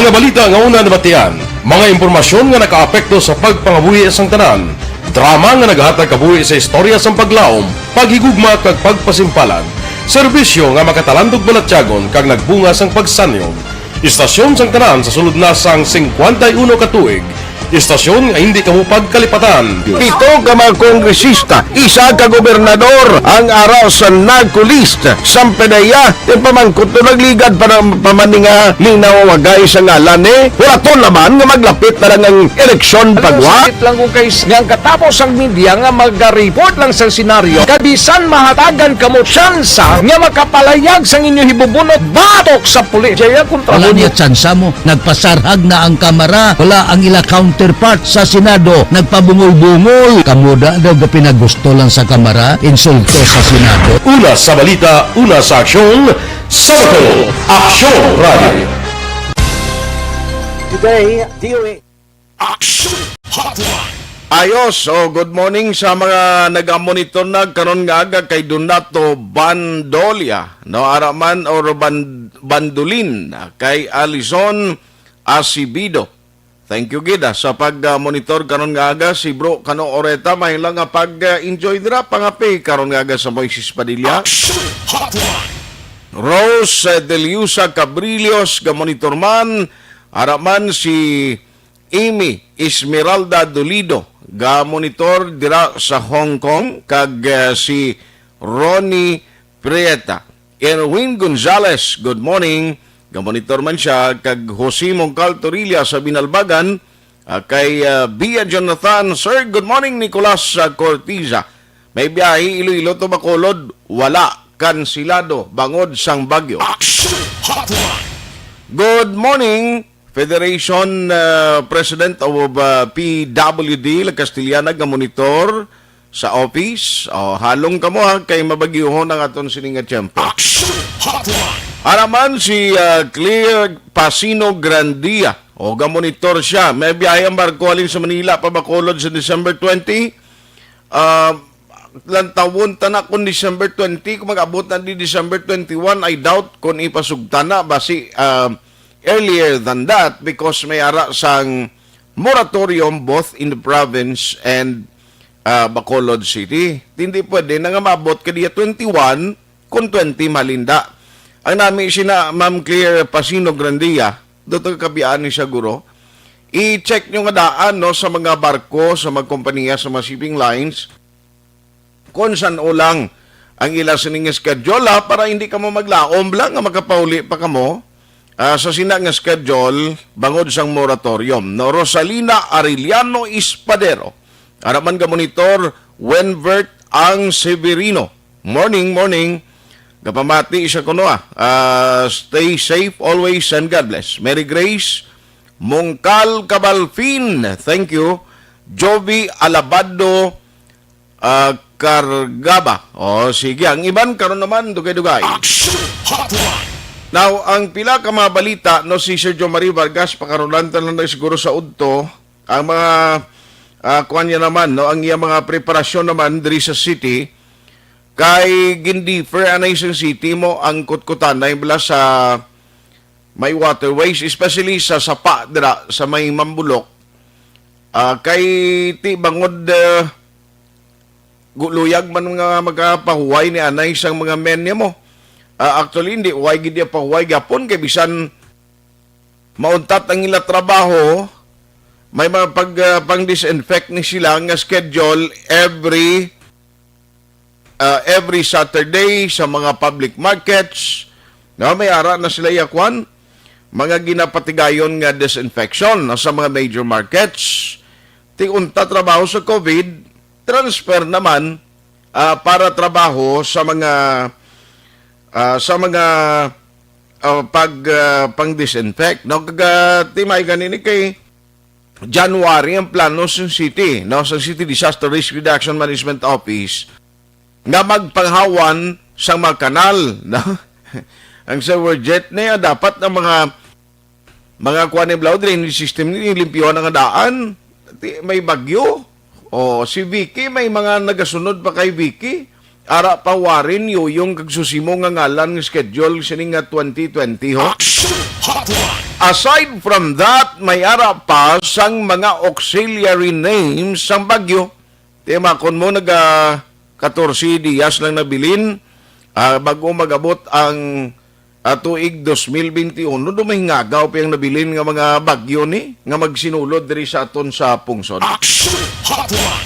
Kabalita nga una nabatian, mga impormasyon nga nakaapekto sa pagpangabuhi sang tanan, drama nga nagahatag kabuhi sa istorya sang paglaom, paghigugma kag pagpasimpalan, serbisyo nga makatalandog balatyagon kag nagbunga sang pagsanyon. Istasyon sang tanan sa sulod na sang singkwenta y uno ka tuig, istasyon nga hindi kamo pagkalipatan. Pito ka mga kongresista, isa ka gobernador ang ara sa narco list. Sampedeya, ti pamangkot to nagligad pa na pa man ni nga linawagay sa ngalan ni. Hulaton naman nga maglapit na lang ang eleksyon pagwa. Sakit lang kung kay s-, nga ang katapos ang media nga mag-report lang sa senaryo, kabisan mahatagan kamo tsansa nga makapalayag sang inyo hibubunot batok sa pulis. Jaya kontra Wala mo. Niya tsansa mo. Nagpasarhag na ang Kamara. Wala ang ila counterpart sa Senado. Nagpabungol-bungol. Kamo da daw gapinagusto lang sa Kamara. Insulto sa Senado. Una sa balita, una sa aksyon, sa Bato, Aksyon Radio. Today, D O A. Action Hotline. Ayos, so good morning sa mga nagamonitor na karon nga aga kay Donato Bandolia, no, ara man or Ban-, Bandolin, kay Alison Asibido. Thank you gid, ah, sa pag-monitor karon nga aga, si Bro Kano Oreta, may lang nga pag-enjoy dira, pangape karon nga aga sa Moises Padilla. Action Hotline. Rose, eh, Deliusa Cabrillos, ga-monitor man, ara man si Amy Esmeralda Dolido, ga-monitor dira sa Hong Kong, kag, eh, si Ronnie Prieta. Erwin Gonzalez, good morning. Ga-monitor man siya kag Jose Mongcal Torilla sa Binalbagan, ah, kay, ah, Bia Jonathan. Sir, good morning, Nicolas, ah, Cortiza. May biyahe Iloilo to Bacolod? Wala, kansilado bangod sang bagyo. Action Hotline. Good morning, Federation, ah, President of, ah, P W D, La Castellana, ga-monitor sa office. Oh, halong kamo ha, kay mabagyuhon ang aton sini nga tiyempo. Action Hotline. Ara man si, ah, Claire Pasino Grandia. O, ga-monitor siya. May biyahe ang barko halin sa Manila pa Bacolod sa December twenty. Ah, lantawon ta na kung December twenty, kung mag-abot na di December twenty-one, I doubt kung ipasugta na. Basi, ah, earlier than that because may ara sang moratorium both in the province and, ah, Bacolod City. Hindi pwede na nga maabot ka diya twenty-one kung twenty malinda. Ang nami sina Ma'am Claire Pasino Grandia, Doktor Kabiaan ni siya, guro. I-check nyo nga daan, no, sa mga barko, sa mga kompanya, sa mga shipping lines, kung san-o lang ang ila sining schedule, ha, para hindi kamo maglaom lang nga makapauli pa kamo, ah, sa sina nga schedule bangod sang moratorium, no? Rosalina Arellano Espadero, ara man ga-monitor, Wenvert ang Severino. Morning, morning. Gapamati siya kuno, ah. Ah, stay safe always and God bless. Mary Grace Mongcal Cabalfin, thank you. Jovi Alabado, ah, Cargaba. O, sige. Ang iban karon naman, dugay-dugay. Action Hotline. Now, ang pila ka mga balita, no, si Sergio Marie Vargas, pakarulan ta lang na siguro sa udto. Ang mga, ah, kuwan niya naman, no, ang iyang mga preparasyon naman diri sa city, kay gindefer anay sa city mo ang kutkutanay bala sa may waterways, especially sa sapa dira sa may Mambulok. Ah, kay ti bangod, ah, gu-, luyag man nga magapahuway ni anay sang mga men niya mo. Ah, actually, hindi, huway gid niya pahuway gapon kay bisan mauntat ang ila trabaho, may mga pag, ah, pang-disinfect ni sila nga schedule every, ah, every Saturday sa mga public markets. No, may ara na sila yakwan, mga ginapatigayon nga disinfection, no, sa mga major markets. Ti unta trabaho sa COVID, transfer naman, ah, para trabaho sa mga, ah, sa mga, ah, pag, ah, pang-disinfect, no? Kaga, ti may ganini kay January ang plano sa city, no? Sa City Disaster Risk Reduction Management Office nga magpanghawan sa mga kanal, no? Ang sewer jet niya, dapat ang mga, mga kuwan ni Blau, drainage system ni, limpyuhan ang daan. Ti, may bagyo. O, si Vicky, may mga nagasunod pa kay Vicky. Ara pa Warren, Yoyong, kag Susimo nga ngalan nga schedule sini nga twenty twenty, ho? Action Hotline. Aside from that, may ara pa sang mga auxiliary names sang bagyo. Ti makon mo, naga katorse diyas lang nabilin, ah, bag-o mag-abot ang, ah, tuig dos mil benti uno, do may ngagaw pa yang nabilin nga mga bagyo ni nga magsinulod diri sa aton sa pungsod. Action Hotline!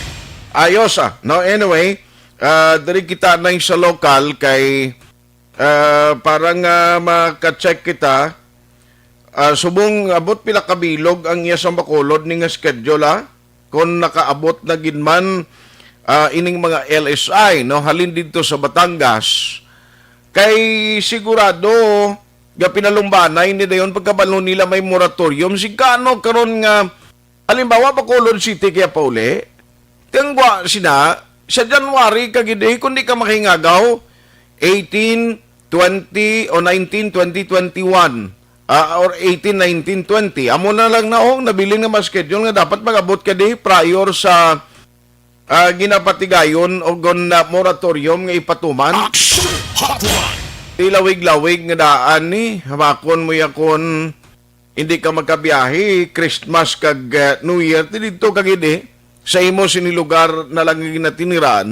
Ayos, ah. No, anyway, ah, diri kita na sa lokal kay, ah, para nga maka-check kita, ah, subong abot pila ka bilog ang iya sa Bacolod ni nga schedule, ah? Kung nakaabot na gid man, ah, ining mga L S I, no, halin didto sa Batangas, kay sigurado nga pinalumbanay ni dayon pagkabalo nila may moratorium. Sigkano karon nga, halimbawa, Bacolod City kaya pauli, tiyangwa sina sa January kagid, eh, kung di ka makingagaw, eighteen, twenty, o nineteen, twenty, twenty-one, ah, or eighteen, nineteen, twenty. Amo na lang na, oh, nabilin nga ma-schedule nga dapat mag-abot ka di prior sa, ah, ginapatigayon o gon na moratorium nga ipatuman. Action Hotline! Ilawig-lawig nga daan ni, hamakon mo yakon, hindi ka magkabiyahe, Christmas kag, ah, New Year, ti didto ka gid, eh, sa imo sini lugar na lang nga ginatiniraan,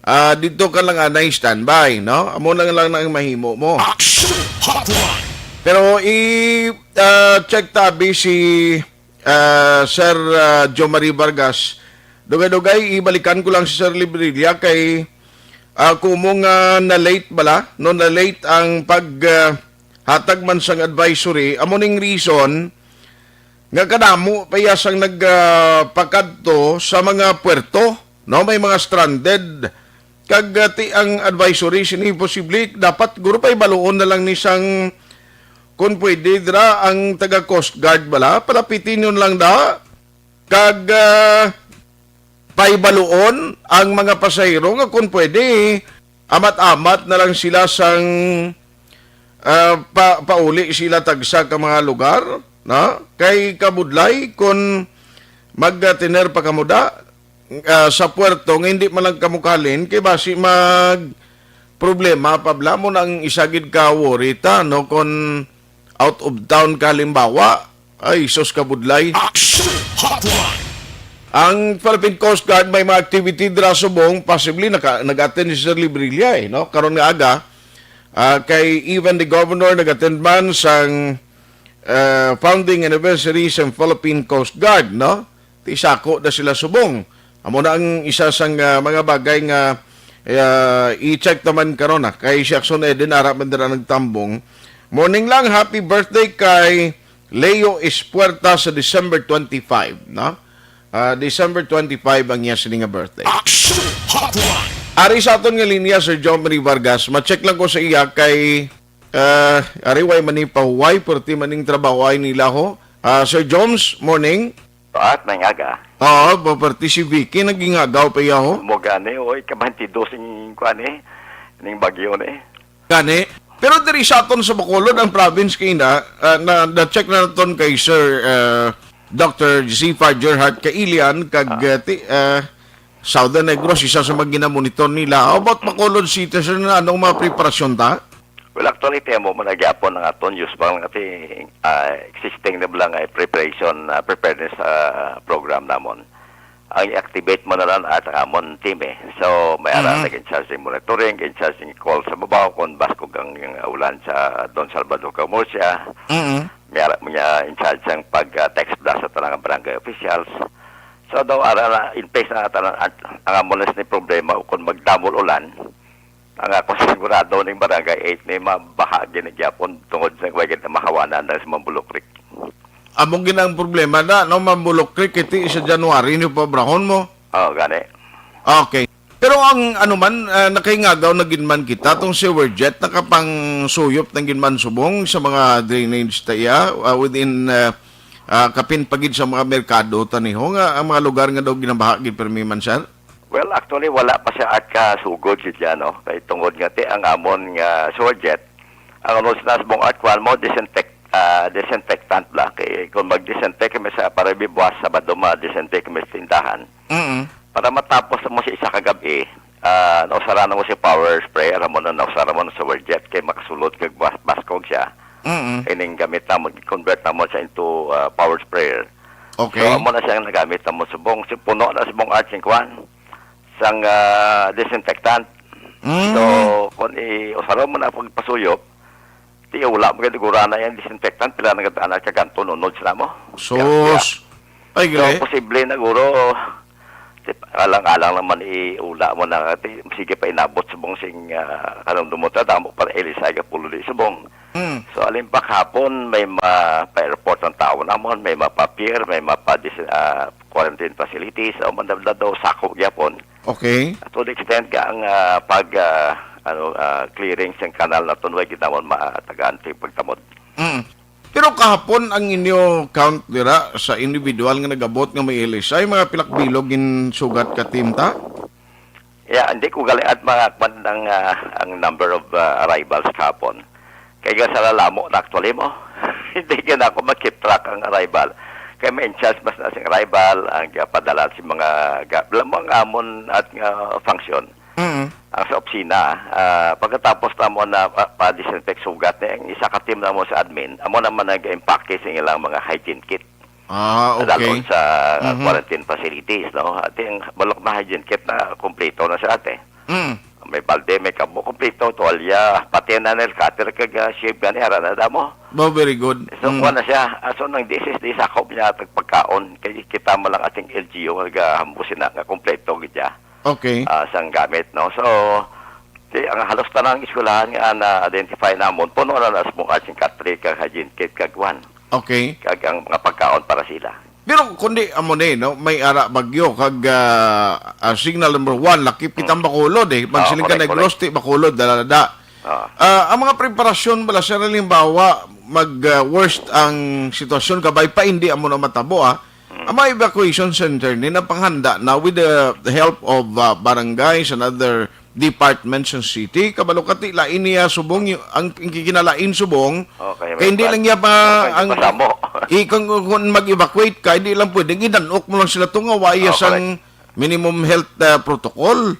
ah, didto ka lang anay standby, no? Amo na lang na ang mahimo mo. Action Hotline! Pero i, ah, check tabi si, ah, Sir, ah, Jomari Vargas. Dugay-dugay, ibalikan ko lang si Sir Librilla kay, ah, kumo nga na-late bala, no, na-late ang pag, ah, hatag man sang advisory. Amo ning reason nga kadamo pa iya sang nag, ah, pakadto sa mga puerto, no? May mga stranded. Kag, ah, ti ang advisory sini posible dapat guro pa ibaluon na lang ni sang, kung pwede, dira ang taga Coast Guard bala, palapiti niyo lang da. Kag, ah, paibaluon ang mga pasahero nga kung pwede, amat-amat na lang sila sang, ah, pa-, pauli sila tagsa ka mga lugar, na? Kay kabudlay kung magtener pa kamo da, ah, sa puerto nga hindi man lang kamo kahalin, kay basi mag problema pa bala mo na ang isa gid ka worry ta, no? Kung out of town ka, halimbawa, ay, sus, kabudlay. Action Hotline! Ang Philippine Coast Guard may mga activity dira subong, possibly naka, nag-attend si Sir Librilla, eh, no? Karon nga aga, ah, kay even the governor nag-attend man sang, ah, founding anniversary sang Philippine Coast Guard, no? Ti sako na sila subong. Amo na ang isa sang, ah, mga bagay nga, ah, i-check naman karon, ah, kay si Jackson Eden ara man dira nagtambong. Morning lang, happy birthday kay Leo Espuerta sa December twenty-five, no? Ah, December twenty-five ang iya sini nga birthday. Action Hotline! Ari sa aton nga linya, Sir Jomari Vargas. Ma-check lang ko sa iya kay, ah, ari way man ni pahuway, perti man ning trabaho ay nila ho. Ah, Sir Joms, morning. At may aga. Oo, ba, perti si Vicky, naging agaw pa iya ho. Mo gani, oy, kabantido sing kuan eh, ning bagyo ni. Gani. Pero diri sa aton sa Bacolod, ang province kay na, ah, na, na-check na naton kay Sir, ah, Doctor Zifa Gerhart Kailian, kag, ah, ti-, ah, Southern Negros, isa sa mga ginamonitor nila. How about Bacolod City, sir, na anong mga preparasyon ta? Well, actually, ti amo man na gyapon ang aton usual nga ti, ah, existing na bala nga preparation, ah, preparedness, ah, program namon. Ang i-activate mo na lang at ang amon team eh. So, may ara Mhm. nag-in-charge ng monitoring, in-charge ng call sa babaw kung baskog ang, ang ulan sa Don Salvador kag Murcia. Mhm. May ara mo niya in charge ang pag, ah, text blast sa tanang barangay officials. So, daw ara na in place na tanan ang, ang amon na sini problema kung magdamol ulan. Ang ako sigurado ning Barangay eight ni mabaha gid na gyapon tungod sa way gid na mahawanan na sa Mambulok Creek. Amo gid ang problema na, no, Mambulok Creek, iti sa January ni pabrahon mo. Oo, gani. Okay. Pero ang ano man, ah, nakaingagaw na gid man kita, tong sewer jet, nakapangsuyop na gid man subong sa mga drainage ta iya, ah, within, ah, ah, kapin pa gid sa mga merkado, taniho nga ang mga lugar nga daw ginabaha gid permi man, sir? Well, actually, wala pa siya at kasugod siya, no? Kay tungod nga ti ang amon nga sewer jet, ang ano sa nasbong at kuan mo, disinfect-, ah, disinfectant bla. Kay kung mag-disinfect kami sa para bibuas Sabado, ma-disinfect kami sa tindahan. Mm. Para matapos mo sa isa ka gabi, ah, nausara na mo si power sprayer, amo na nausara mo na sewer jet kay makasulod kag bas-, baskog siya. Mm-mm. Ining gamit namon, convert namon sa into, ah, power sprayer. Okay. So, amo na siya ang nagamit namon subong. Si puno na subong art sing kwan, sang, ah, disinfectant. Mm. So, kung i-, usaron mo na pagpasuyop, ti wala mo gid gurana yung disinfectant, pila na gid ana ka ganto nunod sila mo. Sus. Kaya, Ay, so, gali. Posible na guro, ti, alang-alang naman iula mo na, ti, sige pa inabot subong sing, ah, kanang dumota, damo pa L S I ka pulo di subong. Mm. So, alin pa kahapon, may ma-, pa-airport ang tao namon, may mapa-pier, may mapa-, dis-, ah, quarantine facilities, o man daw, daw, sako gyapon. Okay. To the extent nga ang, ah, pag, ah, ano, ah, clearing sang kanal na tunway gid namon matagaan sa pagtamod. Mm. Pero kahapon ang inyo count dira sa individual nga nagabot nga may L S I, mga pilak bilog ginsugat ka team ta? Yeah, hindi ko galiat mga kwan ang, ah, ang number of, ah, arrivals kahapon. Kay nga sa lalamo na actually mo. Hindi gyud ako mag-keep track ang arrival. Kay may in charge mas na sing arrival, ang padala si mga ga-, lamang amon at nga function. Mm. Ang sa opisina, ah, pagkatapos namo na pa, pa-disinfect sugat ni ang isa ka team namo sa admin, amo naman nag-empake sa ilang mga hygiene kit. Ah, okay. Dalon sa, ah, Mhm. quarantine facilities, no? At yung balok na hygiene kit na kompleto na sa ate. Mm. May balde, may kabo, kompleto, tuwalya, pati na nail cutter, kag, ah, shave gani, ara na damo. Wow, very good. So, Mm. kuha na siya. Ah, so, nang D S S D, sakop niya, tagpagkaon. Kay kita mo lang ating L G U, nga hambo sina, nga kompleto gid siya. Okay. Ah, sang gamit, no? So, di, ang halos tanang eskwelahan nga na-identify namon, puno na nas mong arts and country, kag hygiene kit, kag kwan. Okay. Kag ang mga pagkaon para sila. Pero kundi amo ni, no, may ara bagyo kag, ah, ah, signal number one, lakip kitang Mm. Bacolod, eh. Ah, Magsiling ka correct, na correct. Grosti, Bacolod, dalada. Ah. Ah, ang mga preparasyon bala sa halimbawa, mag, ah, worst ang sitwasyon, kabay pa hindi amo na matabo, ah. Mm. Ang mga evacuation center ni napanghanda na with the help of, ah, barangays and other departments sa city. Kabalo ka, ti lain niya subong, y-, ang, ang kikinalain subong, Okay, kay may hindi plan. lang niya pa Okay, ang, masamo. i-, kung, kung mag-evacuate ka, hindi lang pwedeng idanok mo lang sila to nga waya Oh, sang correct. minimum health, ah, protocol.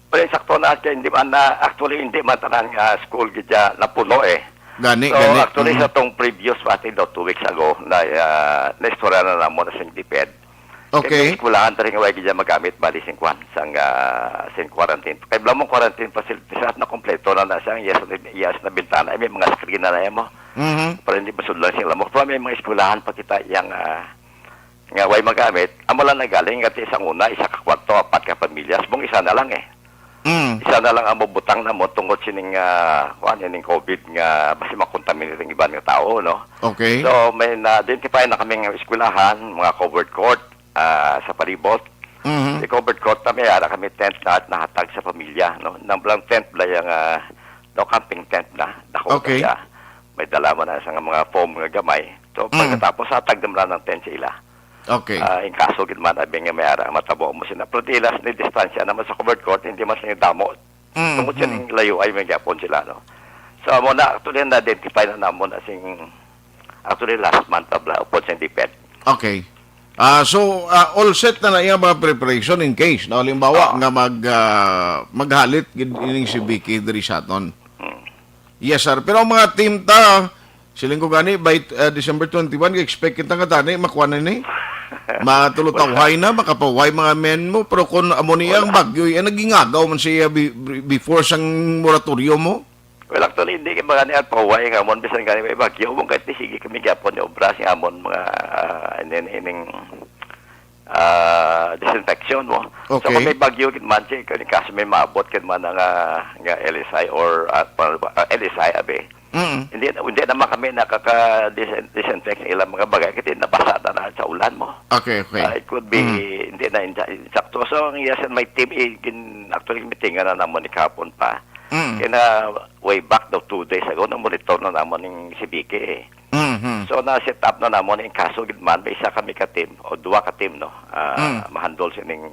Pero sakto na, kay hindi man na, actually, hindi man tanan nga school gid siya napuno eh. Gani, So, gani. actually, Mm. sa tong previous, I think, daw two weeks ago, na, ah, naistorya na namo na sing DepEd. Okay. Kay may eskwelahan tayo nga way gid siya magamit, bali, sing kwan, sang, ah, sing quarantine. Kay bala mo quarantine facilities, at na kompleto na na siya, yes, yes, na bintana, ay, may mga screen na na yan mo. Mhm. Para hindi masudlan sila mo. Pero may mga eskwelahan pa kita yang, ah, nga way magamit, amo lang nagaling nga ti isang una, isa ka kwarto, apat ka pamilya, subong isa na lang eh. Mm. Isa na lang ang mabutang na mo tungod sining, ah, kuwan, ining COVID nga basi makontaminate ang iban nga tao, no? Okay. So, may na-identify na kami nga eskwelahan, mga covered court, ah, sa palibot. Mhm. Sa covered court na may ara kami tent na at nahatag sa pamilya, no? Nang blang tent bala yang, ah, no, camping tent na, dako Okay. na siya. May dala man na sa mga foam nga gamay. So, Mm. pagkatapos, hatag naman ang tent sa ila. Okay. Ah, in kaso gid man, abi nga may ara, matabo mo sila. Pero di ilas ni distansya naman sa covered court, hindi man sila damo. Mm, Tungod sa mm. ning layo ay may gyapon sila, no? So, amo na, actually, na-identify na namon as in, actually, last month pa bala, upod sa DepEd. Okay. Ah, so, ah, all set na na iya mga preparation in case, no? Halimbawa, Oo. nga mag, ah, maghalit gid ining si Vicky diri sa aton. Mm. Yes, sir. Pero ang mga team ta, siling ko gani, by, uh, December twenty-one, expect kita nga tani, makuha na ni. Matulutawhay na, makapahuway mga men mo. Pero kung amo niya ang Wala. bagyo, yan, nagingagaw man siya be-, be-, before sang moratorium mo. Well, actually, hindi kay mga niya pahuway nga amon, bisan gani may bagyo, amon kahit di sige kami gyapon ni obra, si amon mga, ah, inin-, ining, ah, disinfection mo. So, Okay. kung may bagyo gid man, si, kung kaso may maabot gid man nga, nga L S I or, ah, pa-, ah, L S I, abi. Mm. Hindi, hindi naman kami nakaka-, dis-, disinfect sa ilang mga bagay kasi nabasa na, na sa ulan mo. Okay, okay. Ah, it could be, Mm. hindi na insa-, insakto. So, ang yes, my team, eh, gin-, actually, meeting na naman ni kahapon pa. Mm. Kaya na, way back daw two days ago, na-monitor na naman yung si Vicky, eh. Mhm. So, na-set up na namon in kaso gid man, may isa kami ka team o duha ka team, no? Ah, Mm. ma-handle sining,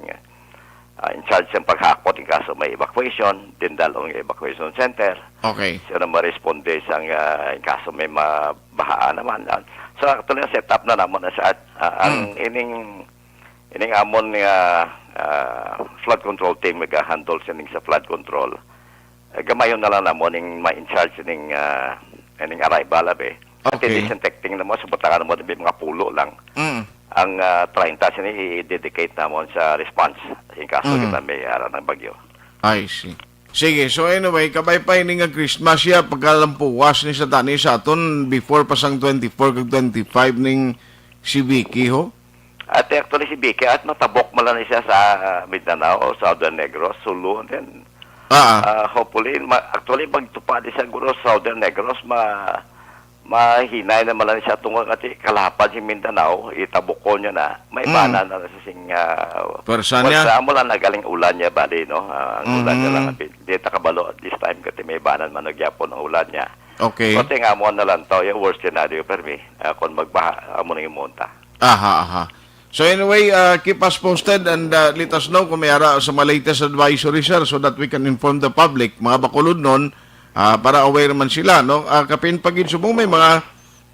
ah, in charge sa paghakot in kaso may evacuation, dindal ang evacuation center. Okay. Siya na ma-responde sa, ah, in kaso may mabahaan naman. Ah, so, actually, set up na namon na sa, ah, ang Mm. ining, ining amon nga, ah, flood control team, mag-handle sining sa flood control. Eh, gamayon na lang namo ning ma-in charge ning, ah, Ining arrival, abi. At Okay. Disinfecting na mo, sa butangan mo, abi, mga pulo lang. Mm. Ang ah, treinta sini i-dedicate namon sa response. In kaso Mm. kita may ara ng bagyo. I see. Sige, so anyway, kabay pa ini nga Christmas siya, pagkalampuwas ni sa tani sa aton, before pa sang twenty-four kag twenty-five ning si Vicky, ho? Ate, actually, si Vicky, at matabok man lang siya sa ah, Mindanao o Southern Negros, Sulu, and then, Ah, ah. ah, hopefully, ma- actually, magtupad siya, guro, Southern Negros, ma mahinay naman lang siya tungod nga si kalapad si Mindanao, itabukon niya na, may Mm. bana na sa sing ah, Pwersa niya. Pwersa mo lang nagaling ulan niya, bali, no? Ah, ang ulan niya Mhm. lang, di ta kabalo at this time, kasi may bana naman nagyapon ang ulan niya. Okay. Kasi nga mo na lang to, yung worst scenario, permi, ah, kung magbaha, amo na yung monta. Aha, aha. So anyway, uh, keep us posted and uh, let us know kung may ara sa mga latest advisory, sir, so that we can inform the public, mga Bacolodnon, uh, para aware man sila, no? Uh, kapin pagid subong may mga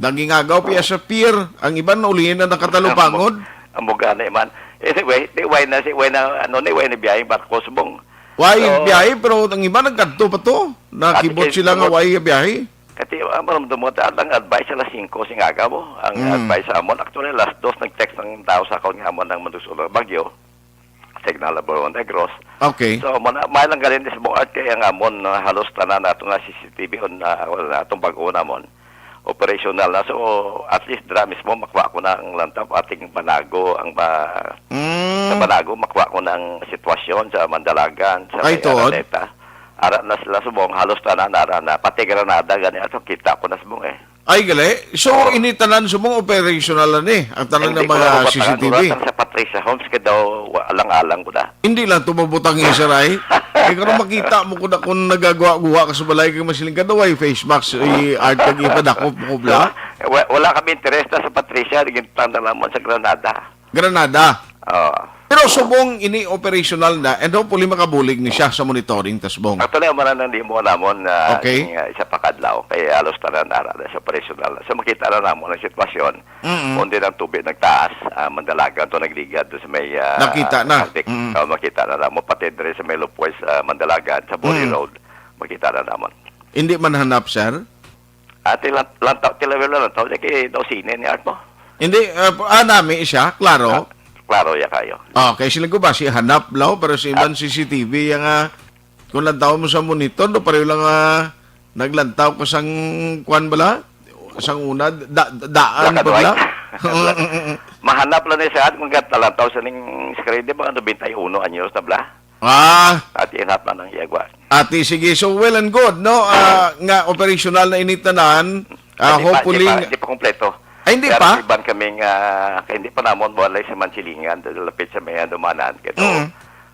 nagingagaw piya sa pier, ang iban uli na nakatalupangod. Ang bugana man. Anyway, di way na si way na ano ni way na biyaheng barko subong. Way So, biyahe, pero ang iban nagkadto pa to. Nakibot Ate, sila nga kay way biyahe. Kati, ah, maramdam mo, ta-, ang advice alas singko sing aga mo. Ang Mm. advice sa amon, actually, alas dos nag-text ng tao sa akon nga amon ang Mandusulo Bagyo, Signal Labor on Negros. Okay. So, mo na, may lang galing sa buong art kaya nga amon, ah, halos tanan nato nga C C T V on, ah, wala na atong bag-o namon. Operational na. So, at least dira mismo, makuha ko na ang lantaw, ating Banago, ang ba, Mm. sa Banago, makuha ko na ang sitwasyon sa Mandalagan, sa Ay, may tuod? Araneta. Ara na sila subong, halos tanan ara na. Pati Granada, gani ato, kita ko na subong eh. Ay, gali. So, Oo. ini tanan subong operational na ni, ang tanan Hindi ng ko mga na mabatagan, C C T V. Wala sa Patricia Homes, kaya daw, wa-, alang-alang ko na. Hindi lang to mabutang, sir, ay. Kaya kung makita mo ko na kung nagagawa-gawa ka sa balay, kaya masiling ka daw, ay face mask, i-art, kag ipadakop mo ko, bla. Wa-, wala kami interest na sa Patricia, nagintang na lamang sa Granada. Granada. Oo. Pero subong ini operational na and hopefully makabulig ni siya sa monitoring, Tasbong. Actually, ang manan di mo namon na Okay. Ning, ah, isa pa kadlaw, kay halos tanan ara na sa operational. So, makita na namon ang sitwasyon. Mm-mm. Kung din ang tubig nagtaas, ah, Mandalagan to nagligad to sa may, ah, Nakita na. Caltex. Mm. Oh, makita na namon. Pati diri sa may Lupoy sa Mandalagan, sa Buri Mm. Road, makita na namon. Hindi man hanap, sir? Ate, lan-, lantaw, tila wala lantaw, di kay daw sine ni Art mo. Hindi, ah, ah, nami siya, klaro. Ah, klaro ya kayo. Okay, sila ko ba si hanap law, pero si iban Ah. C C T V yang, ah, kung lantaw mo sa monitor, do pareho lang, ah, naglantaw ko sang kwan bala, sang una, da-, daan Black and pa bala. White. Mahanap lang ni sa at kung gatalantaw sa ning screen, di ba, ano, twenty-one anyos na bala? Ah. At inhat man ang iyagwa. Ati, sige. So, well and good, no? Ah, nga operational na ini tanan. Ah, Hindi pa, hopefully hindi pa, hindi pa kompleto. Ay, hindi Pero pa? Iban kaming, ah, kay hindi pa namon walay sa Mansilingan, lapit sa may Andumanan. Kaya Mm.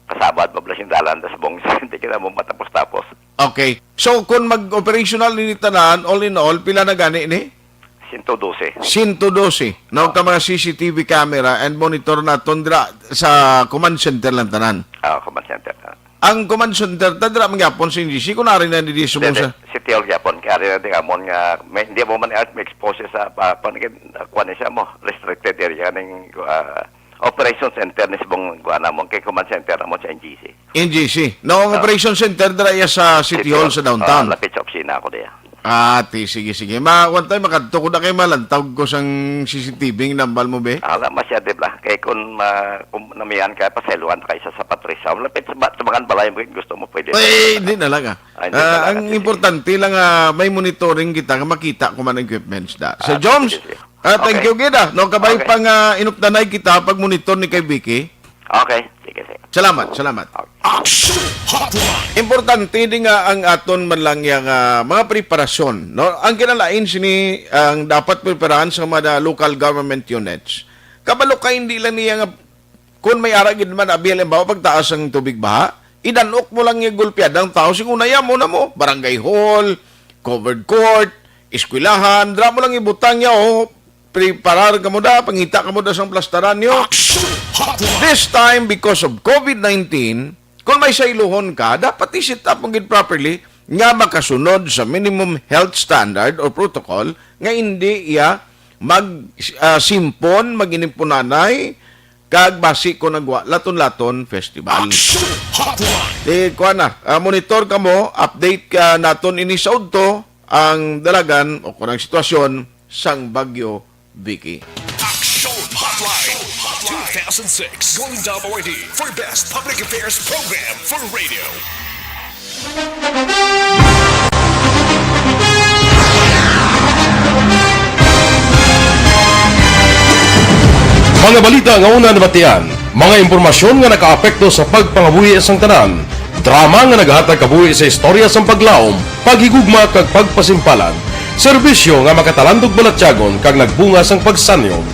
kasabad pa pala siyang dalan, tas bong, hindi ka na mo matapos-tapos. Okay. So, kung mag-operational ini tanan, all in all, pila na gani ni? Sento dose. Sento dose. No, ka mga C C T V camera and monitor naton dira sa command center lang tanan. Ah, command center. Ang command center, ta dira man gyapon sa N G C, kung ari na di subong Dili, sa City Hall gyapon. Kaya ari na di amon nga, may, hindi mo man art, may expose sa, pa, pa, kuha ni siya mo, restricted area ning, ah, operation center ni subong, kuha namon, kay command center namon sa N G C. N G C. No, ang Ah. operation center dira iya sa City Hall sa downtown. Ah, lapit sa opisina ako diya. Ah, ti, sige, sige. Ma, one time, makadto ko na kay malantaw ko sang C C T V ng nambal mo, be. Ah, wala masyado, bla. Kay kung, ma, kung namihan ka, pasaylohan ka isa sa Patricia. Lapit sa ba-, sa mga balay mo, gusto mo, pwede. Ay, hindi na lang, ah. Ah, hindi na Ah, lang, ang sige. importante lang, ah, may monitoring kita, nga makita ko man ang equipments da. Sa Ah, Joms, sige, sige. Ah, thank Okay. you gid, ah. No, kabay Okay. pang, ah, inupdanay kita pag monitor ni kay Vicky. Okay, sige, sige. Salamat, salamat. Okay. Action Hotline. Importante din nga ang aton man lang yang, ah, mga preparasyon, no? Ang kinalain sini ang dapat preparahan sa mga local government units. Kabalo ka, hindi lang niya nga kung may ara gid man, abi, halimbawa, pagtaas ang tubig baha, idanok mo lang yung gulpiad ang tao, sing unaya mo na mo, barangay hall, covered court, eskwelahan, dra mo lang ibutang niya, oh, preparar ka mo da, pangita ka mo da sang plastaran niyo. Action Hotline. This time, because of COVID nineteen, kung may sayluhon ka, dapat i-set up mo gid properly nga makasunod sa minimum health standard or protocol nga hindi iya mag, ah, simpon, mag-inimpunanay, kag basi ko nagwa laton-laton festival. Action Hotline. Di, kuha na, ah, monitor ka mo, update ka naton ini sa udto, ang dalagan o kung ang sitwasyon sang Bagyo Vicky. Action Hotline two thousand six, Golden Dome Awardee for Best Public Affairs Program for Radio. Mga balita nga una nabatian, mga impormasyon nga nakaapekto sa pagpangabuhi sang tanan, drama nga nagahatag kabuhi sa istorya sang paglaom, paghigugma, kag pagpasimpalan, serbisyo nga makatalandog balatyagon kag nagbunga sang pagsanyog.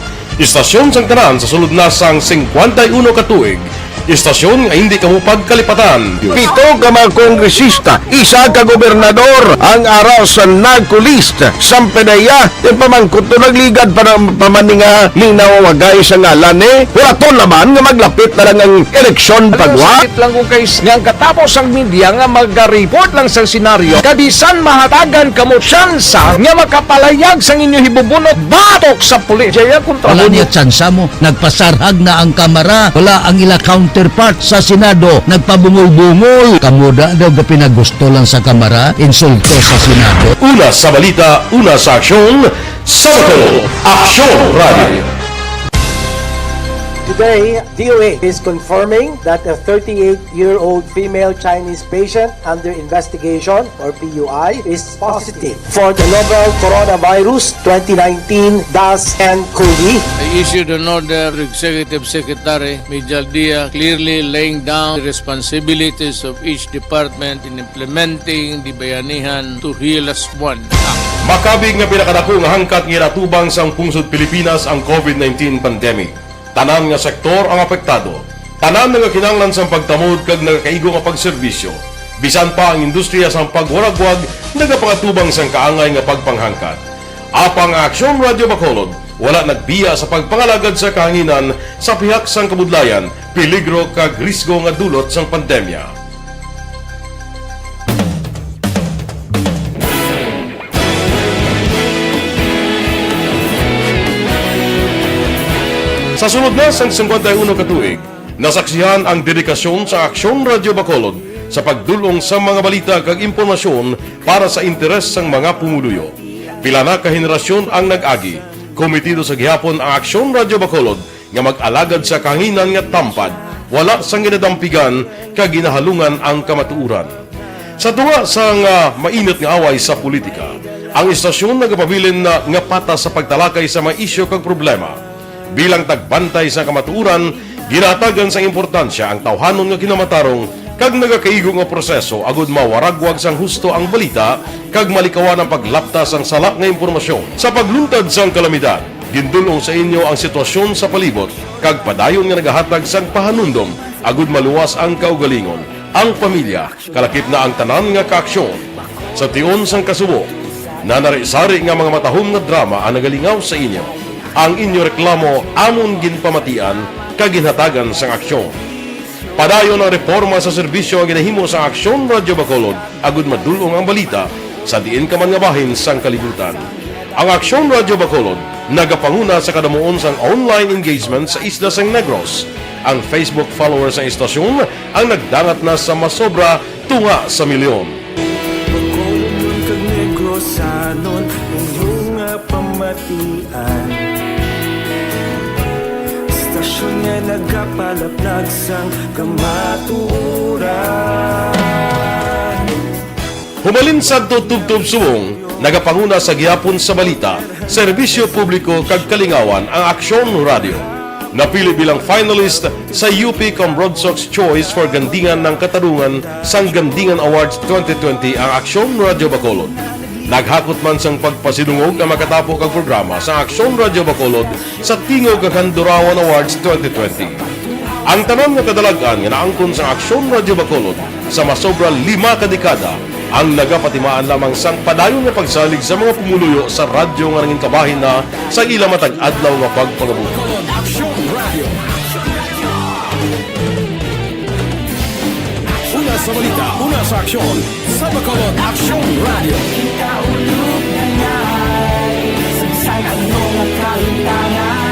Istasyon sang tanan sa sulod na sang singkwenta y uno ka tuig. Istasyon nga hindi kamo pagkalipatan. Pito ka mga kongresista, isa ka gobernador ang ara sa NAGCO list. Sang P D E A, ti pamangkot to nagligad pa na, pa man ni nga linaw wagay sa ngalan ni. Wala to naman nga maglapit na lang ang eleksyon pagwa. Sakit lang kung kay nga ang katapos ang media nga maga-report lang sang senaryo, kabisan mahatagan kamo tsansa nga makapalayag sang inyo hibubunot batok sa pulis. Jaya kontra Wala mo. Niya tsansa mo. Nagpasarhag na ang Kamara. Wala ang ila counterpart sa Senado. Nagpabungol-bungol. Kamo da daw gapinagusto lang sa Kamara. Insulto sa Senado. Una sa balita, una sa aksyon, sa Bacolod, Aksyon Radio. Today, D O A is confirming that a thirty-eight-year-old female Chinese patient under investigation, or P U I, is positive for the novel coronavirus twenty nineteen dash N cov. I issued an order to Executive Secretary Mijal Dia, clearly laying down the responsibilities of each department in implementing the Bayanihan to Heal Us One Act. Makabig nga pinakadako nga hangkat nga ginatubang sang pungsod Pilipinas ang covid nineteen pandemic. Tanan nga sektor ang apektado. Tanan nga kinahanglan sang pagtamod kag nagakaigo nga pagserbisyo. Bisan pa ang industriya sang pagwaragwag nagapangatubang sang kaangay nga pagpanghangkat. Apang ang Aksyon Radio Bacolod wala nagbiya sa pagpangalagad sa kahanginan sa pihak sang kabudlayan, peligro kag risgo nga dulot sang pandemya. Sa sulod na sang singkwenta y uno ka tuig, nasaksihan ang dedikasyon sa Aksyon Radio Bacolod sa pagdul-ong sa mga balita kag impormasyon para sa interes sang mga pumuluyo. Pila na ka henerasyon ang nag-agi, kometido sa gihapon ang Aksyon Radio Bacolod nga mag-alagad sa kahanginan nga tampad, wala sang ginadampigan kag ginahalungan ang kamatuoran. Sa tunga sang, ah, mainit nga away sa politika, ang istasyon nagapabilin na nga patas sa pagtalakay sa mga isyu kag problema. Bilang tagbantay sa kamatuoran, ginahatagan sang importansya ang tawhanon nga kinamatarong kag nagakaigo nga proseso agud mawaragwag sang husto ang balita kag malikawan ang paglapta sang sala nga impormasyon. Sa pagluntad sang kalamidad, gindul-ong sa inyo ang sitwasyon sa palibot kag padayon nga nagahatag sang pahanumdom agud maluwas ang kaugalingon, ang pamilya, kalakip na ang tanan nga kaaksyon. Sa tion sang kasubo, nanari-sari nga mga matahom nga drama ang nagalingaw sa inyo. Ang inyo reklamo amon ginpamatian kag ginhatagan sang aksyon. Padayon ang reporma sa serbisyo nga ginahimo sang Aksyon Radio Bacolod agud madul-ong ang balita sa diin ka man nga bahin sang kalibutan. Ang Aksyon Radio Bacolod nagapanguna sa kadamuon sang online engagement sa isla sang Negros. Ang Facebook followers sang istasyon ang nagdangat na sa masobra tunga sa milyon. Bacolodnon kag Negrosanon, inyo nga pamatian. Istasyon nga nagapalaplag sang kamatuoran. Hubalin sadto tubtob subong, nagapanguna sa gihapon sa balita, serbisyo publiko kag kalingawan ang Aksyon Radio. Napili bilang finalist sa U P Comrogsocs Choice for Gandingan ng Katarungan sang Gandingan Awards twenty twenty ang Aksyon Radio Bacolod. Naghakot man sang pagpasidungog ang makatapo kag programa sa Aksyon Radio Bacolod sa Tingog kag Handurawan Awards twenty twenty. Ang tanan nga kadalag-an nga naangkon sang Aksyon Radio Bacolod sa masobra lima ka dekada ang nagapatimaan lamang sang padayon nga pagsalig sa mga pumuluyo sa radyo nga nangin kabahin na sa ila matag adlaw nga pagpangabuhi. Aksyon Radio. Una sa balita, una sa aksyon, sa Bacolod Aksyon Radio. Ikaulog na ngay, sa bisan ano nga kalimtangan,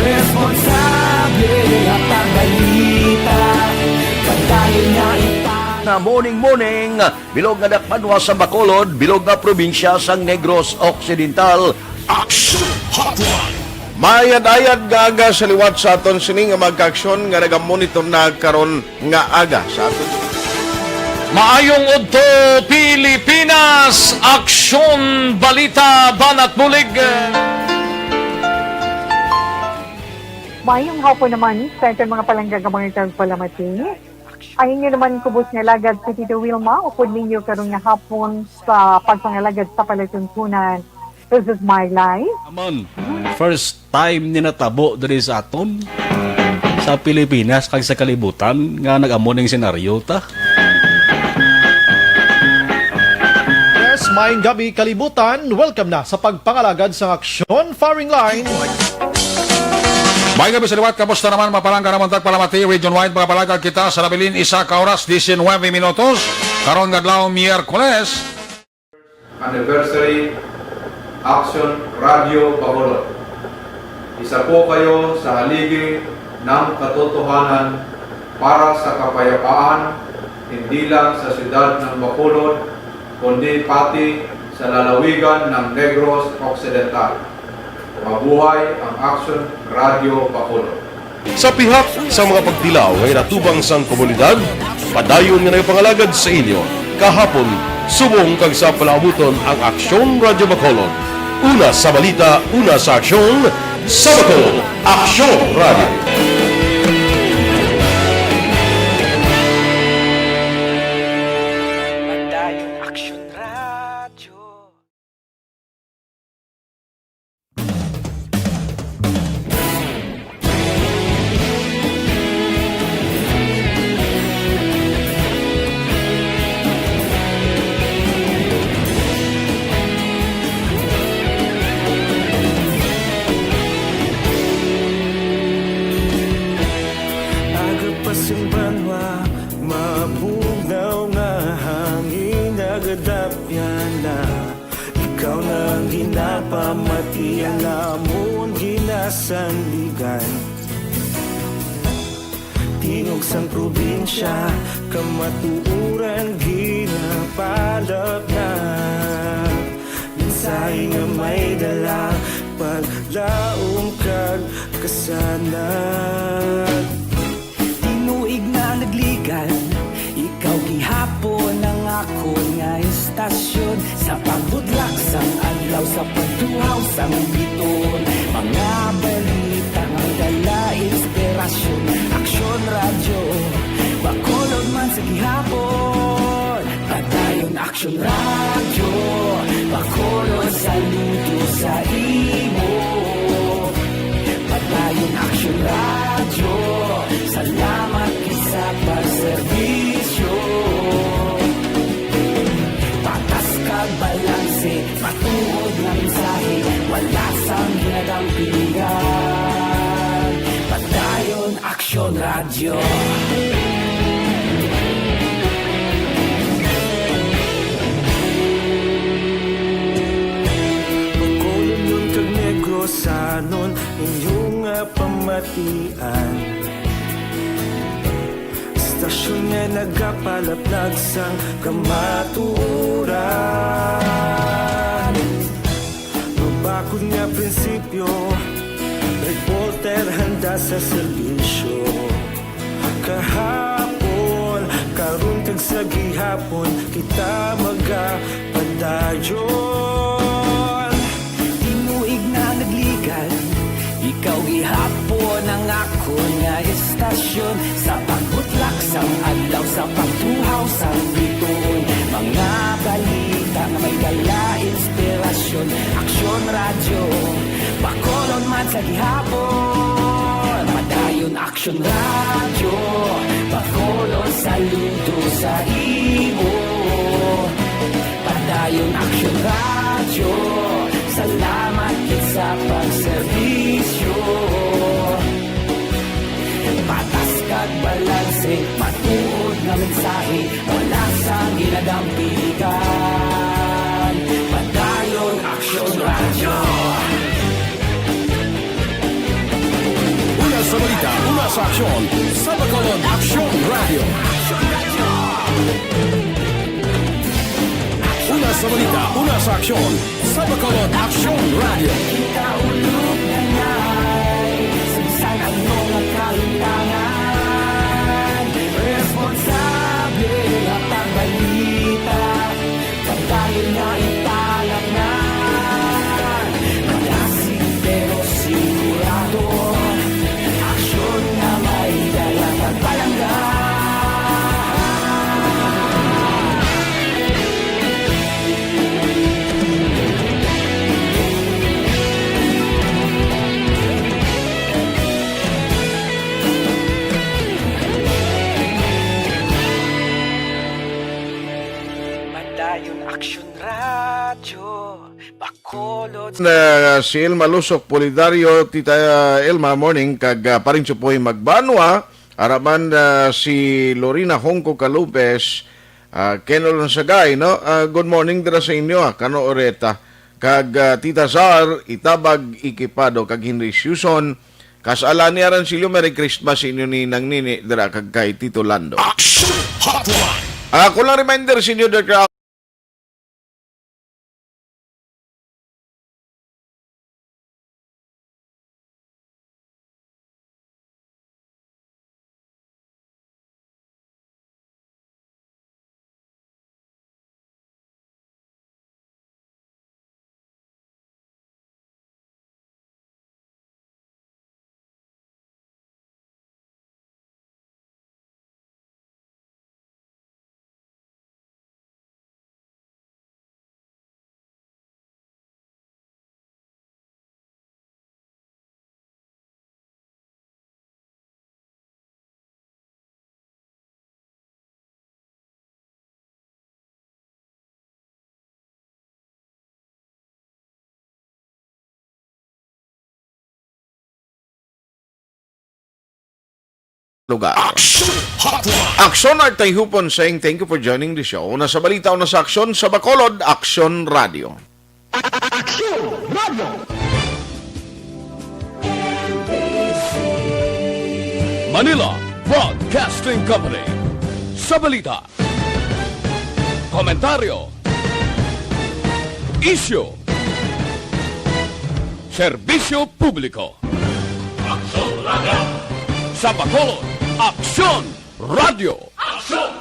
responsable nga pagbalita, padayon nga ipang- Morning, morning, bilog nga dakbanwa sa Bacolod, bilog nga probinsya sang Negros Occidental. Action Hotline. Mayad-ayad nga aga sa liwat sa aton sini nga mga kaaksyon nga nagamonitor na karon nga aga sa aton. Maayong udto, Pilipinas! Aksyon, balita, banat bulig. Mayong hapon naman sa aton mga palangga nga mga tagpalamati. Ang inyo naman kubos nga alagad si Tito Wilma, upod ninyo karon nga hapon sa pagpangalagad sa palatuntunan. This is my life. Amon, first time ni natabo diri sa aton, sa Pilipinas kag sa kalibutan, nga nag-amo ning senaryo ta. Yes, maayong gabi, kalibutan. Welcome na sa pagpangalagad sang aksyon, firing line. May gabi sa liwat, kamusta naman, mga palangga namon tagpalamati, region-wide, mga palangga kita sa nabilin, isa ka oras, diecinuebe minutos, karon nga adlaw, Miyerkules. Anniversary, Action Radio Bacolod. Isa po kayo sa haligi ng katotohanan para sa kapayapaan, hindi lang sa siyudad ng Bacolod, kundi pati sa lalawigan ng Negros Occidental. Mabuhay ang Action Radio Bacolod. Sa pihak sa mga pagtilaw nga ginatubang sang komunidad, padayon nga nagapangalagad sa inyo kahapon, subong kag sa palaabuton ang Aksyon Radyo Bacolod. Una sa balita, una sa aksyon, sa Bacolod, Aksyon Radyo. Padayon Aksyon Radyo. Aga pa sing banwa, mabugnaw nga hangin, nagadapyan na. Ikaw na ang ginapamati, ang amon ginasandigan. Tingog sang probinsya, kamatuoran ginapalapnag. Mensahe nga may dala, paglaom kag kasanag. Tinuig na nagligan, ikaw gihapon ang akon nga istasyon. Sa pagbutlak sang adlaw, sa pagtuhaw sang biton, mga balita nga dala inspirasyon. Aksyon Radyo, Bacolod man sa gihapon. Padayon Aksyon Radyo, Bacolod, saludo sa imo. Padayon Aksyon Radyo, salamat gid sa pagserbisyo. Patas kag balanse, matuod nga mensahe, wala sang ginadampigan. Padayon Aksyon Radyo. Bacolodnon kag Negrosanon, inyo nga pamatian. Istasyon nga nagapalapnag sang kamatuoran. Mabakod nga prinsipyo, reporter handa sa serbisyo. Kahapon, karon, kag sa gihapon, kita magapadayon. Tinuig na nagligan, ikaw gihapon ang akon nga istasyon. Sa pagbutlak sang adlaw, sa pagtuhaw sang biton, mga balita nga may dala inspirasyon. Aksyon Radyo, Bacolod man sa gihapon. Padayon Aksyon Radyo, Bacolod, saludo sa imo. Padayon Aksyon Radyo, salamat gid sa pagserbisyo. Patas kag balanse, matuod nga mensahe, wala sang ginadampigan. Padayon Aksyon Radyo. Una sa balita, una sa aksyon, sa Bacolod, Aksyon Radyo. Aksyon Radyo. Sa balita, una sa aksyon, sa Bacolod Aksyon Radio. Kita ulog na ngay, sa bisan ano nga kalimtangan, responsable hatag balita, pagdahil nga italaknan, malasig pero sigurado, aksyon nga may dala kag palangga. Madayon Aksyon Radyo, Bacolod. Na si Elma Lusok Polidario, Tita Elma, morning, kag, ah, Paring Chupoy Magbanwa, araman, ah, si Lorena Hongko Calupes, ah, Ken Olonsagay, no? Ah, good morning dira sa inyo, ah, Kano Oreta, kag, ah, Tita Zar, Itabag, Ikipado, kag Henry Siuson, Kas Alani Arancillo, Merry Christmas sa inyo ni Nang Nini dira kag kay Tito Lando. Action Hotline. Ako lang reminder sa inyo, Doctor Al- lugar. Action Hotline. Aksyon Art Tayhupon saying thank you for joining the show. Una sa balita, una sa aksyon sa Bacolod, Aksyon Radio. Aksyon Radio. Manila Broadcasting Company. Sa balita, komentaryo, isyu, serbisyo publiko. Aksyon Radio. Sa Bacolod, Aksyon Radio. Aksyon